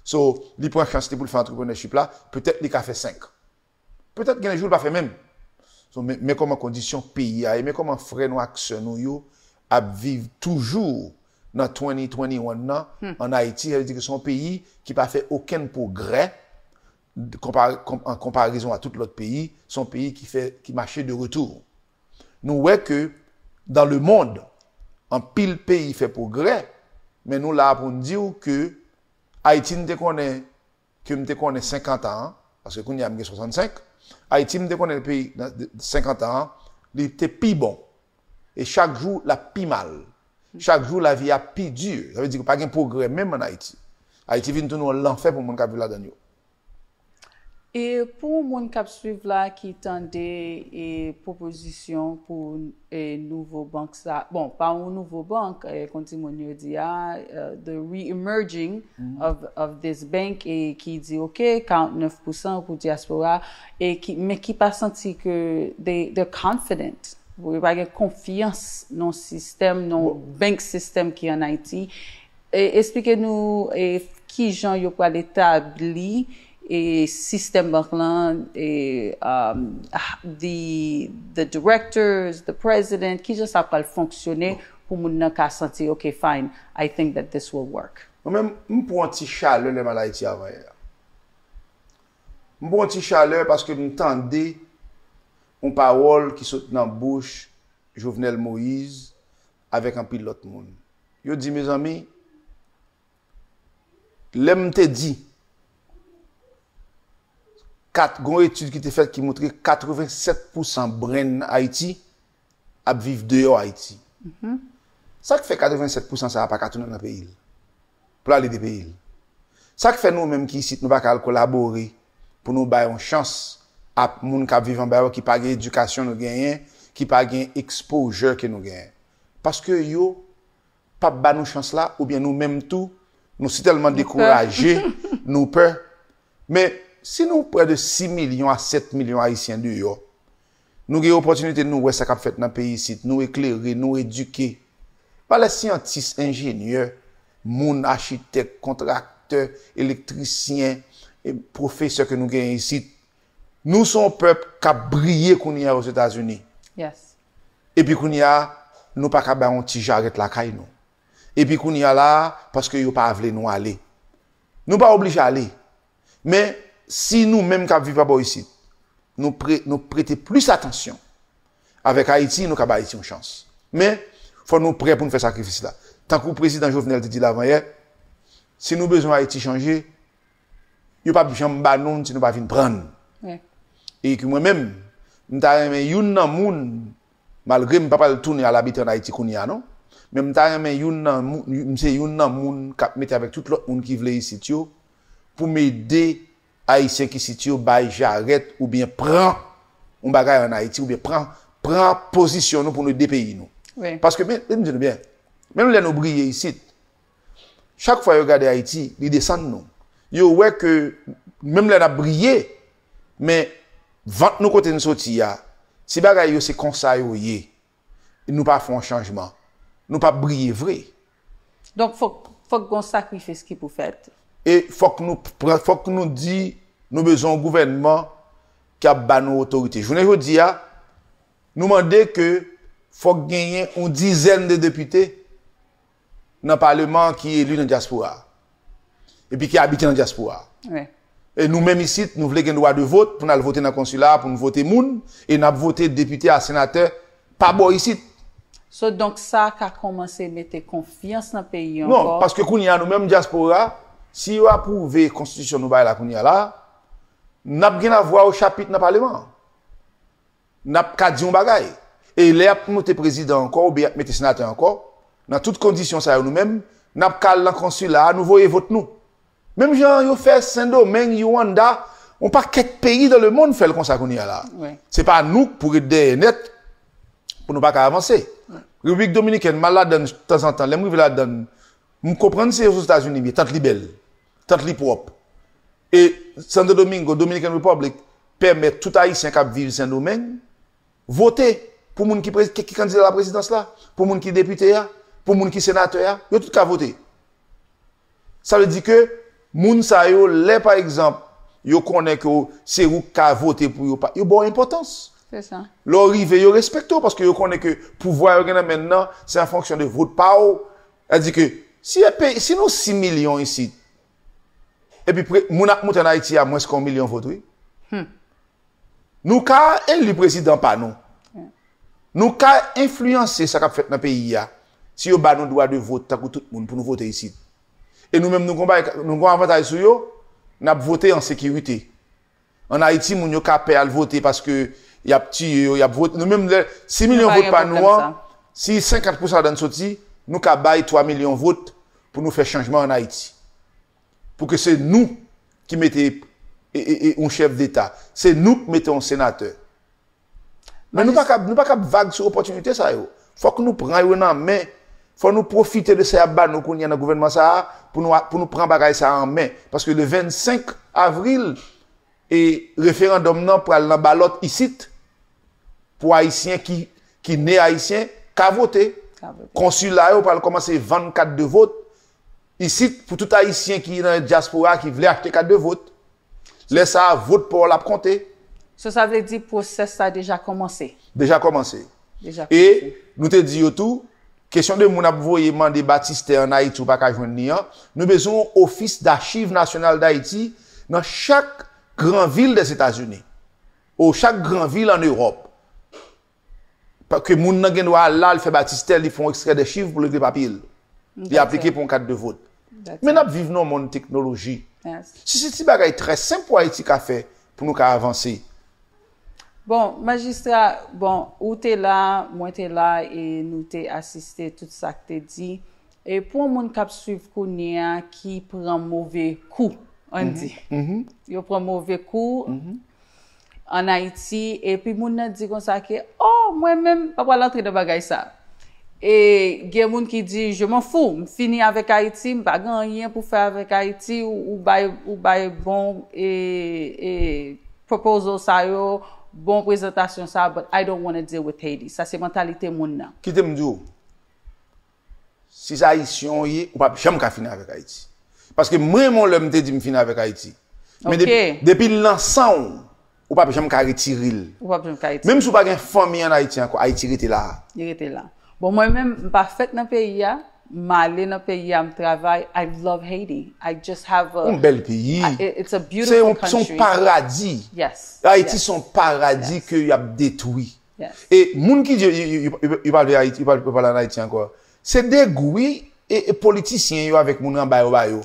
So, li pran chans li pou l fè antrepreneurship la, petèt li ka fè senk. Petèt gen jou l pa fè menm. So, men, men kòman kondisyon peyi a ye, men kòman frè nou ak sè nou yo ap viv toujou nan twenty twenty-one nan an Ayiti, sa vle di ke se yon peyi ki pa fè okenn pwogrè konpa- kon- an konparezon a tout lòt peyi, se yon peyi ki fè, ki mache de retou. Nou wè ke dans le monde, anpil peyi fè pwogrè, men nou la pou n di w ke Ayiti n te konnen, ke m te konnen senkant an, paske kounye a m gen swasannsenk, Ayiti m te konnen peyi nan senkant an, li te pi bon. E chak jou l ap pi mal. Chak jou lavi a pi di. Sa vle di ke pa gen pwogrè menm an Ayiti. Ayiti vin tounen yon lanfè pou moun k ap viv ladan l yo. E pou moun k ap swiv la ki tande e pwopozisyon pou e nouvo bank sa, bon, pa yon nouvo bank, e, kon timoun yo di a, e, the re-emerging of, of this bank, e ki di, ok, karant nèf pousan pou dyaspora, e ki, men ki pa santi ke they, they're confident. Yo pa gen konfyans nan sistèm, nan bank system ki an Ayiti. E, esplike nou e, kijan yo pral etabli e, sistèm bank lan, e, um, the, the directors, the president, kijan sa pral fonksyone pou moun nan ka santi, ok, fine, I think that this will work. Mwen menm, m pran yon ti chalè lè m al Ayiti avan yè a. M pran yon ti chalè paske m tande yon pawòl ki sot nan bouch Jovenel Moïse avèk anpil lòt moun. Yo di, mezanmi, lè m te di, kat, gon etid ki te fèt ki montre katrevennsèt pousan brain Ayiti ap viv deyò Ayiti. Sa k fè katrevennsèt pousan sa a pa ka tounen nan peyi l pou l al ede peyi l? Sa k fè nou menm ki isit nou pa ka al kolabore pou nou bay yon chans a moun k ap viv anba yo ki pa gen edikasyon nou genyen, ki pa gen exposure ke nou genyen? Paske yo p ap ba nou chans la, oubyen nou menm tou, nou si tèlman dekouraje, nou pè. Men, si nou prè de sis milyon a sèt milyon Ayisyen deyò, nou gen opòtinite nou wè sa k ap fèt nan peyi isit, nou eklere, nou edike. Valè syantis, enjenyè, moun, achitèk, kontraktè, elektrisyen, e pwofesè ke nou genyen isit, nou se yon pèp k ap briye kounye a Ozetazini. Epi kounye a, nou pa ka bay yon ti jarèt lakay nou. Epi kounye a la a, paske yo pa vle nou ale. Nou pa oblije ale. Men, si nou menm k ap viv pa bò isit, nou, pre, nou prete plis atansyon avèk Ayiti, nou ka bay Ayiti yon chans. Men, fò nou prè pou n fè sakrifis la. Tankou prezidan Jovenel te di l avan yè, si nou bezwen Ayiti chanje, yo p ap janm ba nou l si nou pa vin pran l. E ke mwen menm, m ta renmen youn nan moun, malgre m pa pral tounen al abite ann Ayiti kounye a non, men m ta renmen youn nan moun, m se youn nan moun k ap mete avèk tout lòt moun ki vle isit yo, pou m ede Ayisyen ki isit yo bay jarèt oubyen pran yon bagay ann Ayiti, oubyen pran, pran pozisyon nou pou nou ede peyi nou. Paske, men, men m di nou byen, menm lè nou briye isit, chak fwa yo gade Ayiti, li desann nou. Yo wè ke menm lè n ap briye, men vant nou kote n soti a, si bagay yo se konsa yo ye, nou pa fè yon chanjman, nou p ap briye vre. Donk, fòk, fòk gon sakrifis ki pou fèt. E fòk nou pran, fòk nou di nou bezwen yon gouvènman k ap ba nou otorite. Jounen jodi a, nou mande ke fòk genyen yon dizèn de depite nan paleman ki eli nan dyaspora a, epi ki abite nan dyaspora a. E nou menm isit, nou vle gen dwa de vot pou n al vote nan konsila a, pou n vote moun, e n ap vote depite a senatè pa bò isit. So, donk, sa ka kòmanse mete konfyans nan peyi ankò. Non, paske kounye a, nou menm dyaspora, si yo apwouve konstitisyon nou bay la kounye a la, n ap gen lavwa o chapit nan paleman an. N ap ka di yon bagay. E lè y ap moute prezidan ankò, oubyen y ap mete senatè ankò, nan tout kondisyon sa yo nou menm, n ap ka al nan konsila a, nou voye vot nou. Menm jan yo fè Sendomeng, Rwanda, yon pakèt peyi dans le monde fè l konsa kounye a la. Se pa nou k pou ret dèyè nèt pou nou pa ka avanse. Repiblik Dominikèn, m al ladann tanzantan, lè m rive ladann, m konprann se Ozetazini m ye, tant li bèl, tant li pwòp. E Santo Domingo, Dominican Republic, pèmèt tout Ayisyen k ap viv Sendomeng vote pou moun ki, ki kandida la prezidans la, pou moun ki depite a, pou moun ki senatè a, yo tout ka vote. Sa vle di ke moun sa yo, lè pa egzanp, yo konnen ke se ou k ka vote pou yo, yo ba w enpòtans. Lè w rive, yo respekte w paske yo konnen ke pouvwa yo gen nan men nan, se an fonksyon de vot pa w. Sa vle di ke si, si nou sis milyon isit, epi moun ap moute ann Ayiti a mwens ke yon milyon vot, wi. Nou ka eli prezidan pa nou. Nou ka enfliyanse sa k ap fèt nan peyi a si yo ba nou dwa de vot tankou tout moun pou nou vote isit. E nou menm nou gon bagay, nou gon avantaj sou yo, n ap vote an sekirite. Ann Ayiti, moun yo ka pè al vote paske y ap tiye yo, y ap vote. Nou menm, lè sis milyon vot pa nou an, si senkant pousan ladan l soti, nou ka bay twa milyon vot pou nou fè chanjman ann Ayiti. Pou ke se nou ki mete e, e, e, yon chèf deta. Se nou k mete yon senatè. Men nou pa kab, nou pa kab vag sou opòtinite sa yo. Fòk nou pran yo nan men. Fò nou pwofite de sa y ap ba nou kounye a nan gouvènman sa a pou nou, pou nou pran bagay sa a an men. Paske le vennsenk avril, e referandòm nan pral nan balòt isit pou Ayisyen ki, ki ne Ayisyen ka vote. Konsila yo pral kòmanse vann kat de vot isit pou tout Ayisyen ki nan dyaspora ki vle achte kat de vot. Lè sa a, vot pa w la ap konte. So, sa vle di pwosès sa deja kòmanse? Deja kòmanse. E nou te di yo tou, kesyon de moun ap voye mande batistè ann Ayiti ou pa ka jwenn li an, nou bezwen yon Office d'Archives Nationales d'Haïti nan chak gran vil Dèzetazini, ou chak gran vil ann Ewòp. Ke moun nan gen dwa al la, l fè batistè, li fè yon ekstrè dè chiv pou l regle papye l. Li aplike pou yon kat de vot. Men n ap viv nan yon monn teknoloji. Se, se ti bagay trè senp pou Ayiti ka fè pou nou ka avanse. Bon, majistra, bon, ou te la, mwen te la, e nou te asiste tout sa k te di. E pou yon moun k ap swiv kounye a ki pran move kou, ann di. Yo pran move kou ann Ayiti, epi moun nan di konsa ke, oh, mwen menm, m pa pral antre nan bagay sa. E gen moun ki di, je m'en fous, m fini avèk Ayiti, m pa gen anyen pou fè avèk Ayiti, ou, ou bay, ou bay bon, e, e, proposal sa yo, bon prezantasyon sa, but I don't wanna deal with Haiti. Sa se mantalite moun nan. Kite m di w, si se Ayisyen w ye, ou p ap janm ka fini avèk Ayiti. Paske mwen, mwen, lè m te di m fini avèk Ayiti. Men depi, depi l nan san w, ou p ap janm ka retire l. Ou p ap janm ka retire l. Menm si w pa gen fanmi ann Ayiti ankò, Ayiti rete la. Li rete la. Bon, mwen menm, m pa fèt nan peyi a, m ale nan peyi a, m travay. I love Haiti. I just have a... Yon bèl peyi. It's a beautiful country. Se yon paradi. Ayiti se yon paradi ke y ap detwi. E moun ki di yo, yo, yo, yo, yo pa vle Ayiti, yo pa vle pale ann Ayiti ankò, se degou wi, e, e politisyen yo avèk moun anba yo ba yo.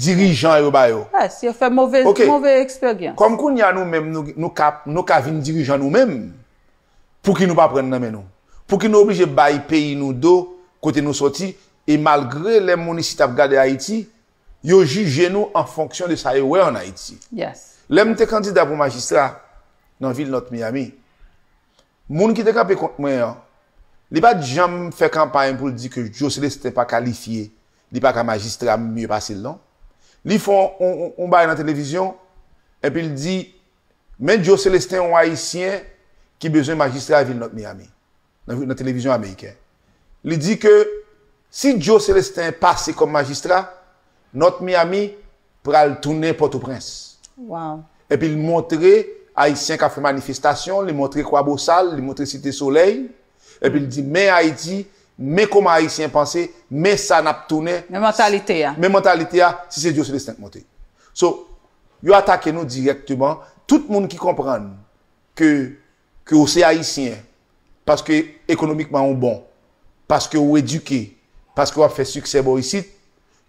Dirijan yo ba yo. Yes, yo fè move, move eksperyans. Kòm kounye a nou menm, nou, nou ka, nou ka vin dirijan nou menm, pouki nou pa pran nan men nou? Pouki nou oblije bay peyi nou do, kote nou soti, e malgre lè moun isit ap gade Ayiti, yo jije nou an fonksyon de sa yo wè ann Ayiti. Lè m te kandida pou majistra nan vil North Miami, moun ki te kanpe kont mwen an, li pa t janm fè kanpay pou l di ke Joe Célestin pa kalifye, li pa ka majistra m mye pase l non. Li fè yon, yon, yon bagay nan televizyon, epi l di, Men Joe Celestin, yon Ayisyen ki bezwen majistra vil North Miami, nan, nan televizyon ameriken. Li di ke si Joe Celestin pase kòm majistra, North Miami pral tounen Pòtoprens. Wow. Epi l montre Ayisyen k ap fè manifestasyon, li montre Kwabosal, li montre Site Solèy, epi l di men Ayiti, men kòman Ayisyen panse, men sa n ap tounen. Men mantalite a. Men mantalite a, si se Joe Celestin k monte. So, yo atake nou dirèkteman. Tout moun ki konprann ke, ke w se Ayisyen, paske ekonomikman ou bon, paske ou edike, paske w ap fè siksè bò isit,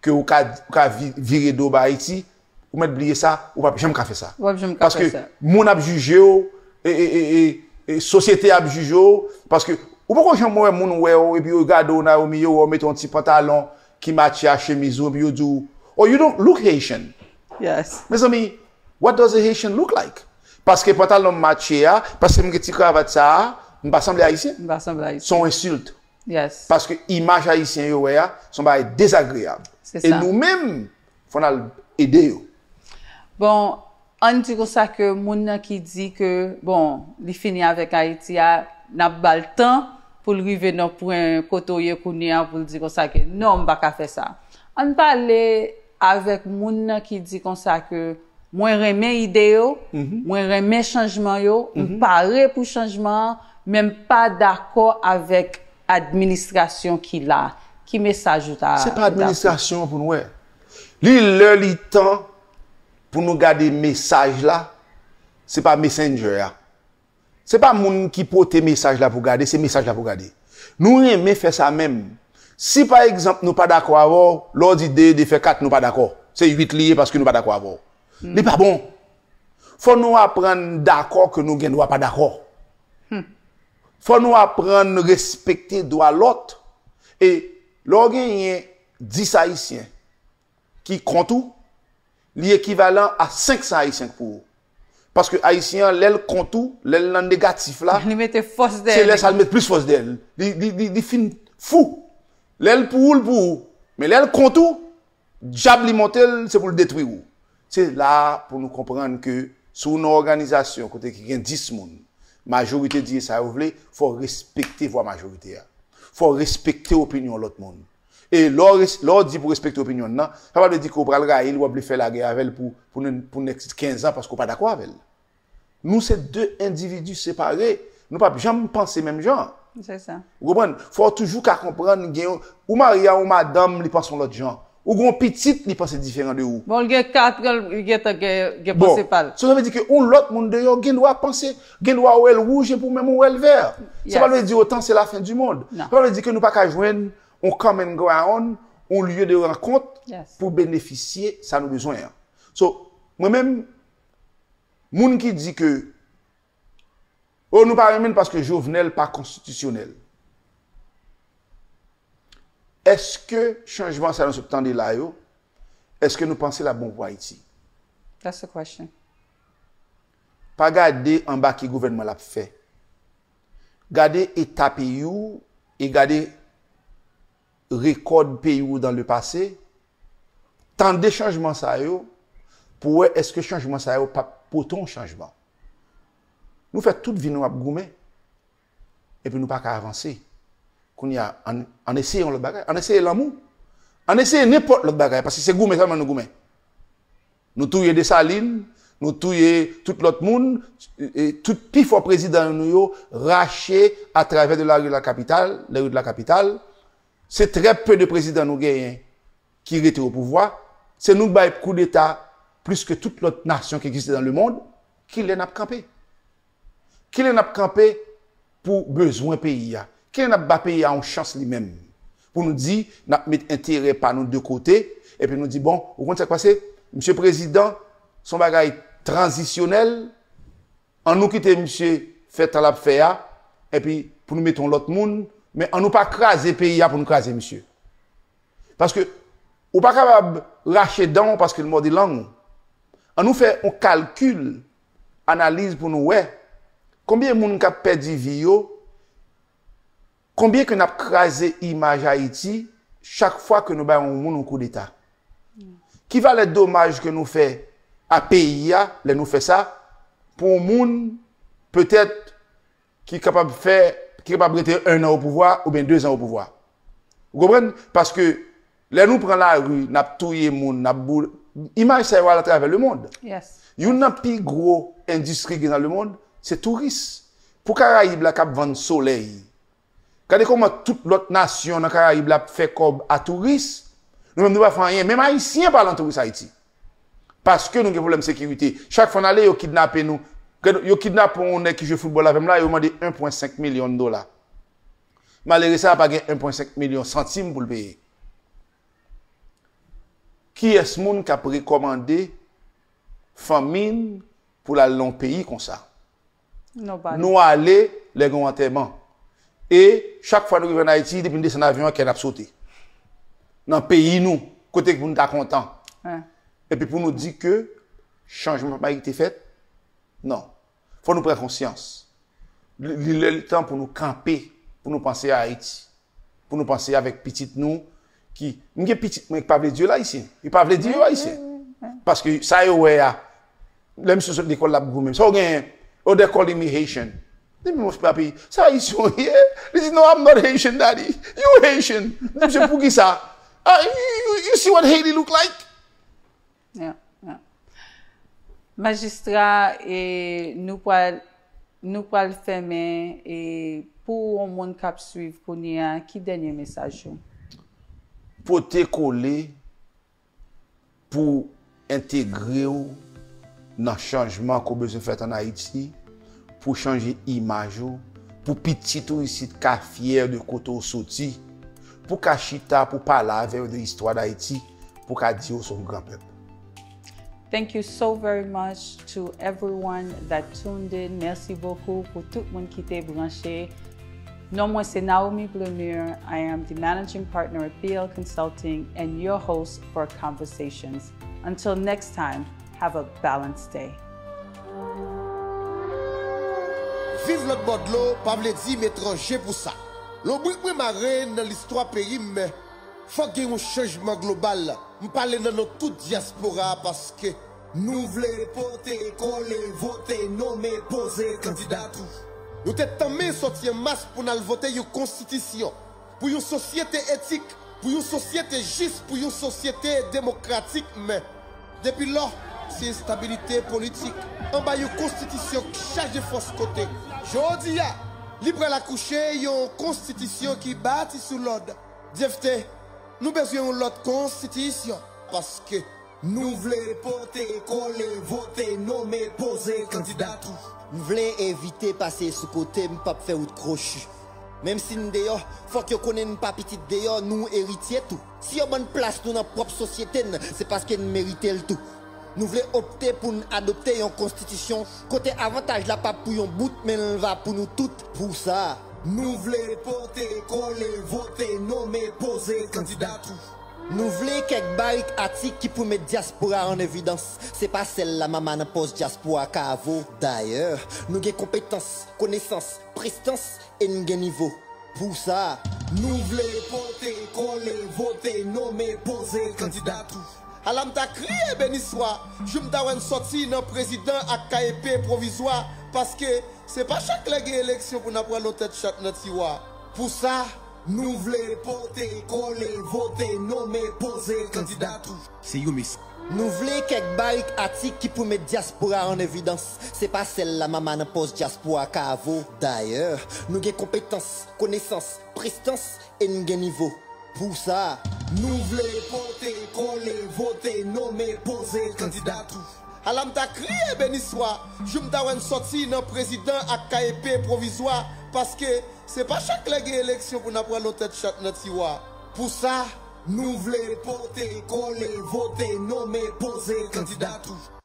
ke ou ka, ou ka vi- vire do ba Ayiti, ou mèt bliye sa, ou p ap janm ka fè sa. W ap janm ka Paske fè sa. Moun ap jije w, e, e, e, e, e sosyete ap jije w, paske ou poko janm wè moun wè w, epi yo gade w nan yo miyo, wè w mete yon ti pantalon ki matche a chemiz ou, epi yo di w, "Oh, you don't look Haitian." Yes. Mezanmi, what does a Haitian look like? Paske pantalon m matche a, paske m gen ti kravat sa a, m pa sanble Ayisyen. M pa sanble Ayisyen. Se yon ensilt. Yes. Paske imaj Ayisyen yo wè a, se yon bagay dezagreyab. Se E sa. Nou menm, fò n al ede yo. Bon, ann di konsa ke moun nan ki di ke, bon, li fini avèk Ayiti a, n ap ba l tan pou l rive nan pwen kote w ye kounye a pou l di konsa ke non, m pa ka fè sa. Ann pale avèk moun nan ki di konsa ke mwen renmen ide yo, mwen renmen chanjman yo, m pare pou chanjman an, men m pa dakò avèk administrasyon ki la. Ki mesaj ou ta Se pa administrasyon pou n wè. Li lè li tan pou nou gade mesaj la, se pa messenger a. Se pa moun ki pote mesaj la pou gade, se mesaj la pou gade. Nou renmen fè sa menm. Si pa egzanp nou pa dakò avè w, lè w di de, de fè kat, nou pa dakò. Se uit li ye paske nou pa dakò avè w. Li pa bon. Fò nou aprann dakò ke nou gen dwa pa dakò. Fò nou aprann respekte dwa lòt. E lè w genyen dis Ayisyen ki kont ou, li ekivalan a senk san Ayisyen k pou ou. Paske Ayisyen an, lè l kont ou, lè l nan negatif la, Li mete fòs se dèyè lè li. Sa l met plis fòs dèyè l. Li, li, li, li fin fou. Lè l pou ou, l pou ou. Men lè l kont ou, dyab li monte l, se pou l detwi ou. Se la pou nou konprann ke si w nan òganizasyon kote ki gen dis moun, majorite di sa yo vle, fò w respekte vwa majorite a. Fò w respekte opinyon lòt moun. E lè w res- lè w di pou w respekte opinyon nan, sa pa vle di ke w pral rayi l, w ap vle fè lagè avè l pou, pou, pou next kenz an paske w pa dakò avè l. Nou se de endividi separe. Nou p ap janm panse menm jan. Se sa. Ou konprann? Fò w toujou ka konprann gen yon, ou marye a yon madanm, li panse yon lòt jan. Ou gen yon pitit, li panse diferan de ou. Bon, l gen kat an, li gentan gen, gen Bon, panse pa l. So sa vle di ke yon lòt moun deyò gen dwa panse, gen dwa wè l wouj epi ou menm ou wè l vè. Sa pa Yes. Vle di otan se la fen di mond. Non. Sa pa vle di ke nou pa ka jwenn yon common ground, yon lye de rankont Yes. Pou benefisye sa nou bezwen an. So, mwen menm, moun ki di ke, oh, nou pa renmen l paske Jovenel pa konstitisyonèl. Èske chanjman sa nou sot tande la yo, èske nou panse l ap bon pou Ayiti? That's the question. Pa gade anba ki gouvènman l ap fè. Gade eta peyi w e gade rekòd peyi w dan le pase. Tande chanjman sa yo pou wè èske chanjman sa yo p ap pote yon chanjman. Nou fè tout vi nou ap goumen epi nou pa ka avanse. Kounye a, ann, ann eseye yon lòt bagay. Ann eseye lanmou. Ann eseye nenpòt lòt bagay, paske se goumen sèlman nou goumen. Nou touye Desalin, nou touye tout lòt moun, e tout pi fò prezidan nou yo rache atravè de la rue de la capitale, les rues de la capitale. Se trè pe de prezidan nou genyen ki rete o pouvwa. Se nou k bay koudeta plis ke tout lòt nasyon ki egziste dan le mond. Kilè n ap kanpe? Kilè n ap kanpe pou bezwen peyi a? Kilè n ap ba peyi a yon chans li menm? Pou nou di, n ap met enterè pa nou de kote, epi nou di, bon, ou konn sa k pase? Misye prezidan, se yon bagay tranzisyonèl, ann nou kite misye fè tan l ap fè a, epi pou nou mete yon lòt moun, men ann nou pa kraze peyi a pou nou kraze misye. Paske ou pa kapab rache dan w paske l mòde lang ou. Ann nou fè yon kalkil, analiz pou nou wè konbyen moun k ap pèdi vi yo, konbyen ke n ap kraze imaj Ayiti chak fwa ke nou bay yon moun yon koudeta. Ki valè domaj ke nou fè a peyi a lè nou fè sa? pou yon moun, petèt, ki kapab fè, ki kapab rete en an o pouvwa oubyen de zan o pouvwa. Ou konprann? Paske lè nou pran lari, n ap touye moun, n ap boule. Imaj sa yo al atravè lemonn. Youn nan pi gwo endistri gen nan lemonn, se touris. Pou Karayib la k ap vann solèy, gade kòman tout lòt nasyon nan Karayib la ap fè kòb a touris. Nou menm nou pa fè anyen. Menm Ayisyen pa al an touris Ayiti. Paske nou gen pwoblèm sekirite. Chak fwa n ale, yo kidnape nou. Gade, yo kidnape yon nèg ki jwe foutbòl avè m la, yo mande en pwen senk milyon dola. Malere sa a pa gen en pwen senk milyon santim pou l peye. Kiyès moun k ap rekòmande fanmi n pou l al nan yon peyi konsa? Nou ale lè gen yon antèman. E chak fwa nou rive ann Ayiti, depi n desann avyon an, kè n ap sote. Nan peyi nou, kote pou n ta kontan. Epi pou nou di ke chanjman pa merite fèt? Non. Fò nou pran konsyans. Li, li lè, li tan pou nou kanpe, pou nou panse a Ayiti, pou nou panse avèk pitit nou ki, m gen pitit mwen ki pa vle di yo Ayisyen. Yo pa vle di yo Ayisyen. Paske sa yo wè a, lè misye sot lekòl, l ap goumen. Sa w genyen? Oh, they calling me Haitian. Li di, "Mon papi, sa Ayisyen w ye?" Li di, "No, I'm not Haitian, daddy. You Haitian." M di, "Misye, poukisa?" Ah, you, you, you see what Haiti look like? Majistra, e, nou pral, nou pral fèmen, e, pou yon moun k ap swiv kounye a, ki dènye mesaj ou? Pote kole pou entegre w nan chanjman ke w bezwen fèt ann Ayiti, pou chanje imaj ou, pou pitit ou isit ka fyè de kote w soti, pou ka chita, pou pale avè yo de istwa Dayiti, pou ka di yo se yon gran pèp. Thank you so very much to everyone that tuned in. Mèsi bokou pou tout moun ki te branche. Non mwen se Naomi Blemure. I am the managing partner at P L Consulting and your host for Conversations. Until next time, have a balanced day. Viv lòt bò dlo pa vle di m etranje pou sa. Lonbrik mwen mare nan listwa peyi m, men fòk gen yon chanjman global. M pale nan non tout dyaspora a paske nou vle pote kole, vote, nonmen, poze kandida tou. Nou te tanmen sòti an mas pou n al vote yon konstitisyon, pou yon sosyete etik, pou yon sosyete jis, pou yon sosyete demokratik, men depi lò, se enstabilite politik anba yon konstitisyon k chaje fòs kote. Jodi a, li pral akouche yon konstitisyon ki bati sou lòd. Dyefte, nou bezwen yon lòt konstitisyon, paske nou vle pote kole, vote, nonmen, poze kandida tou. M vle evite pase sou kote, m p ap fè wout kwochi. Menm si n deyò, fòk yo konnen n pa pitit deyò, nou eritye tou. Si yo ban n plas nou nan pwòp sosyete n, se paske n merite l tou. Nou vle opte pou n adopte yon konstitisyon kote avantaj la p ap pou yon bout, men l va pou nou tout. Pou sa, nou vle pote kole, vote, nonmen, poze kandida tou. Nou vle kèk barik atik ki pou met dyaspora an evidans. Se pa sèl la mama nan pòs dyaspora ka vo. Dayè, nou gen konpetans, konesans, prestans e n gen nivo. Pou sa, nou vle pote kole, vote, nonmen, poze kandida tou. Ala m ta kriye beni swa, jou m ta wè n sòti nan prezidan ak K E P pwovizwa, paske se pa chak lè gen eleksyon pou n ap pran lotèt chat nan tiwa. Pou sa, nou vle pote kole, vote, nonmen, poze kandida tou. Se yon mesaj. Nou vle kèk barik atik ki pou met dyaspora an evidans. Se pa sèl la mama nan pòs dyaspora ka vo. Dayè, nou gen konpetans, konesans, prestans e n gen nivo. Pou sa, nou vle pote kole, vote, nonmen, poze kandida tou. Ala m ta kriye beni swa, jou m ta wè n sòti nan prezidan ak K E P pwovizwa, paske se pa chak lè gen eleksyon pou n ap pran lotèt chat nan tiwa. Pou sa, nou vle pote kole, vote, nonmen, poze kandida tou.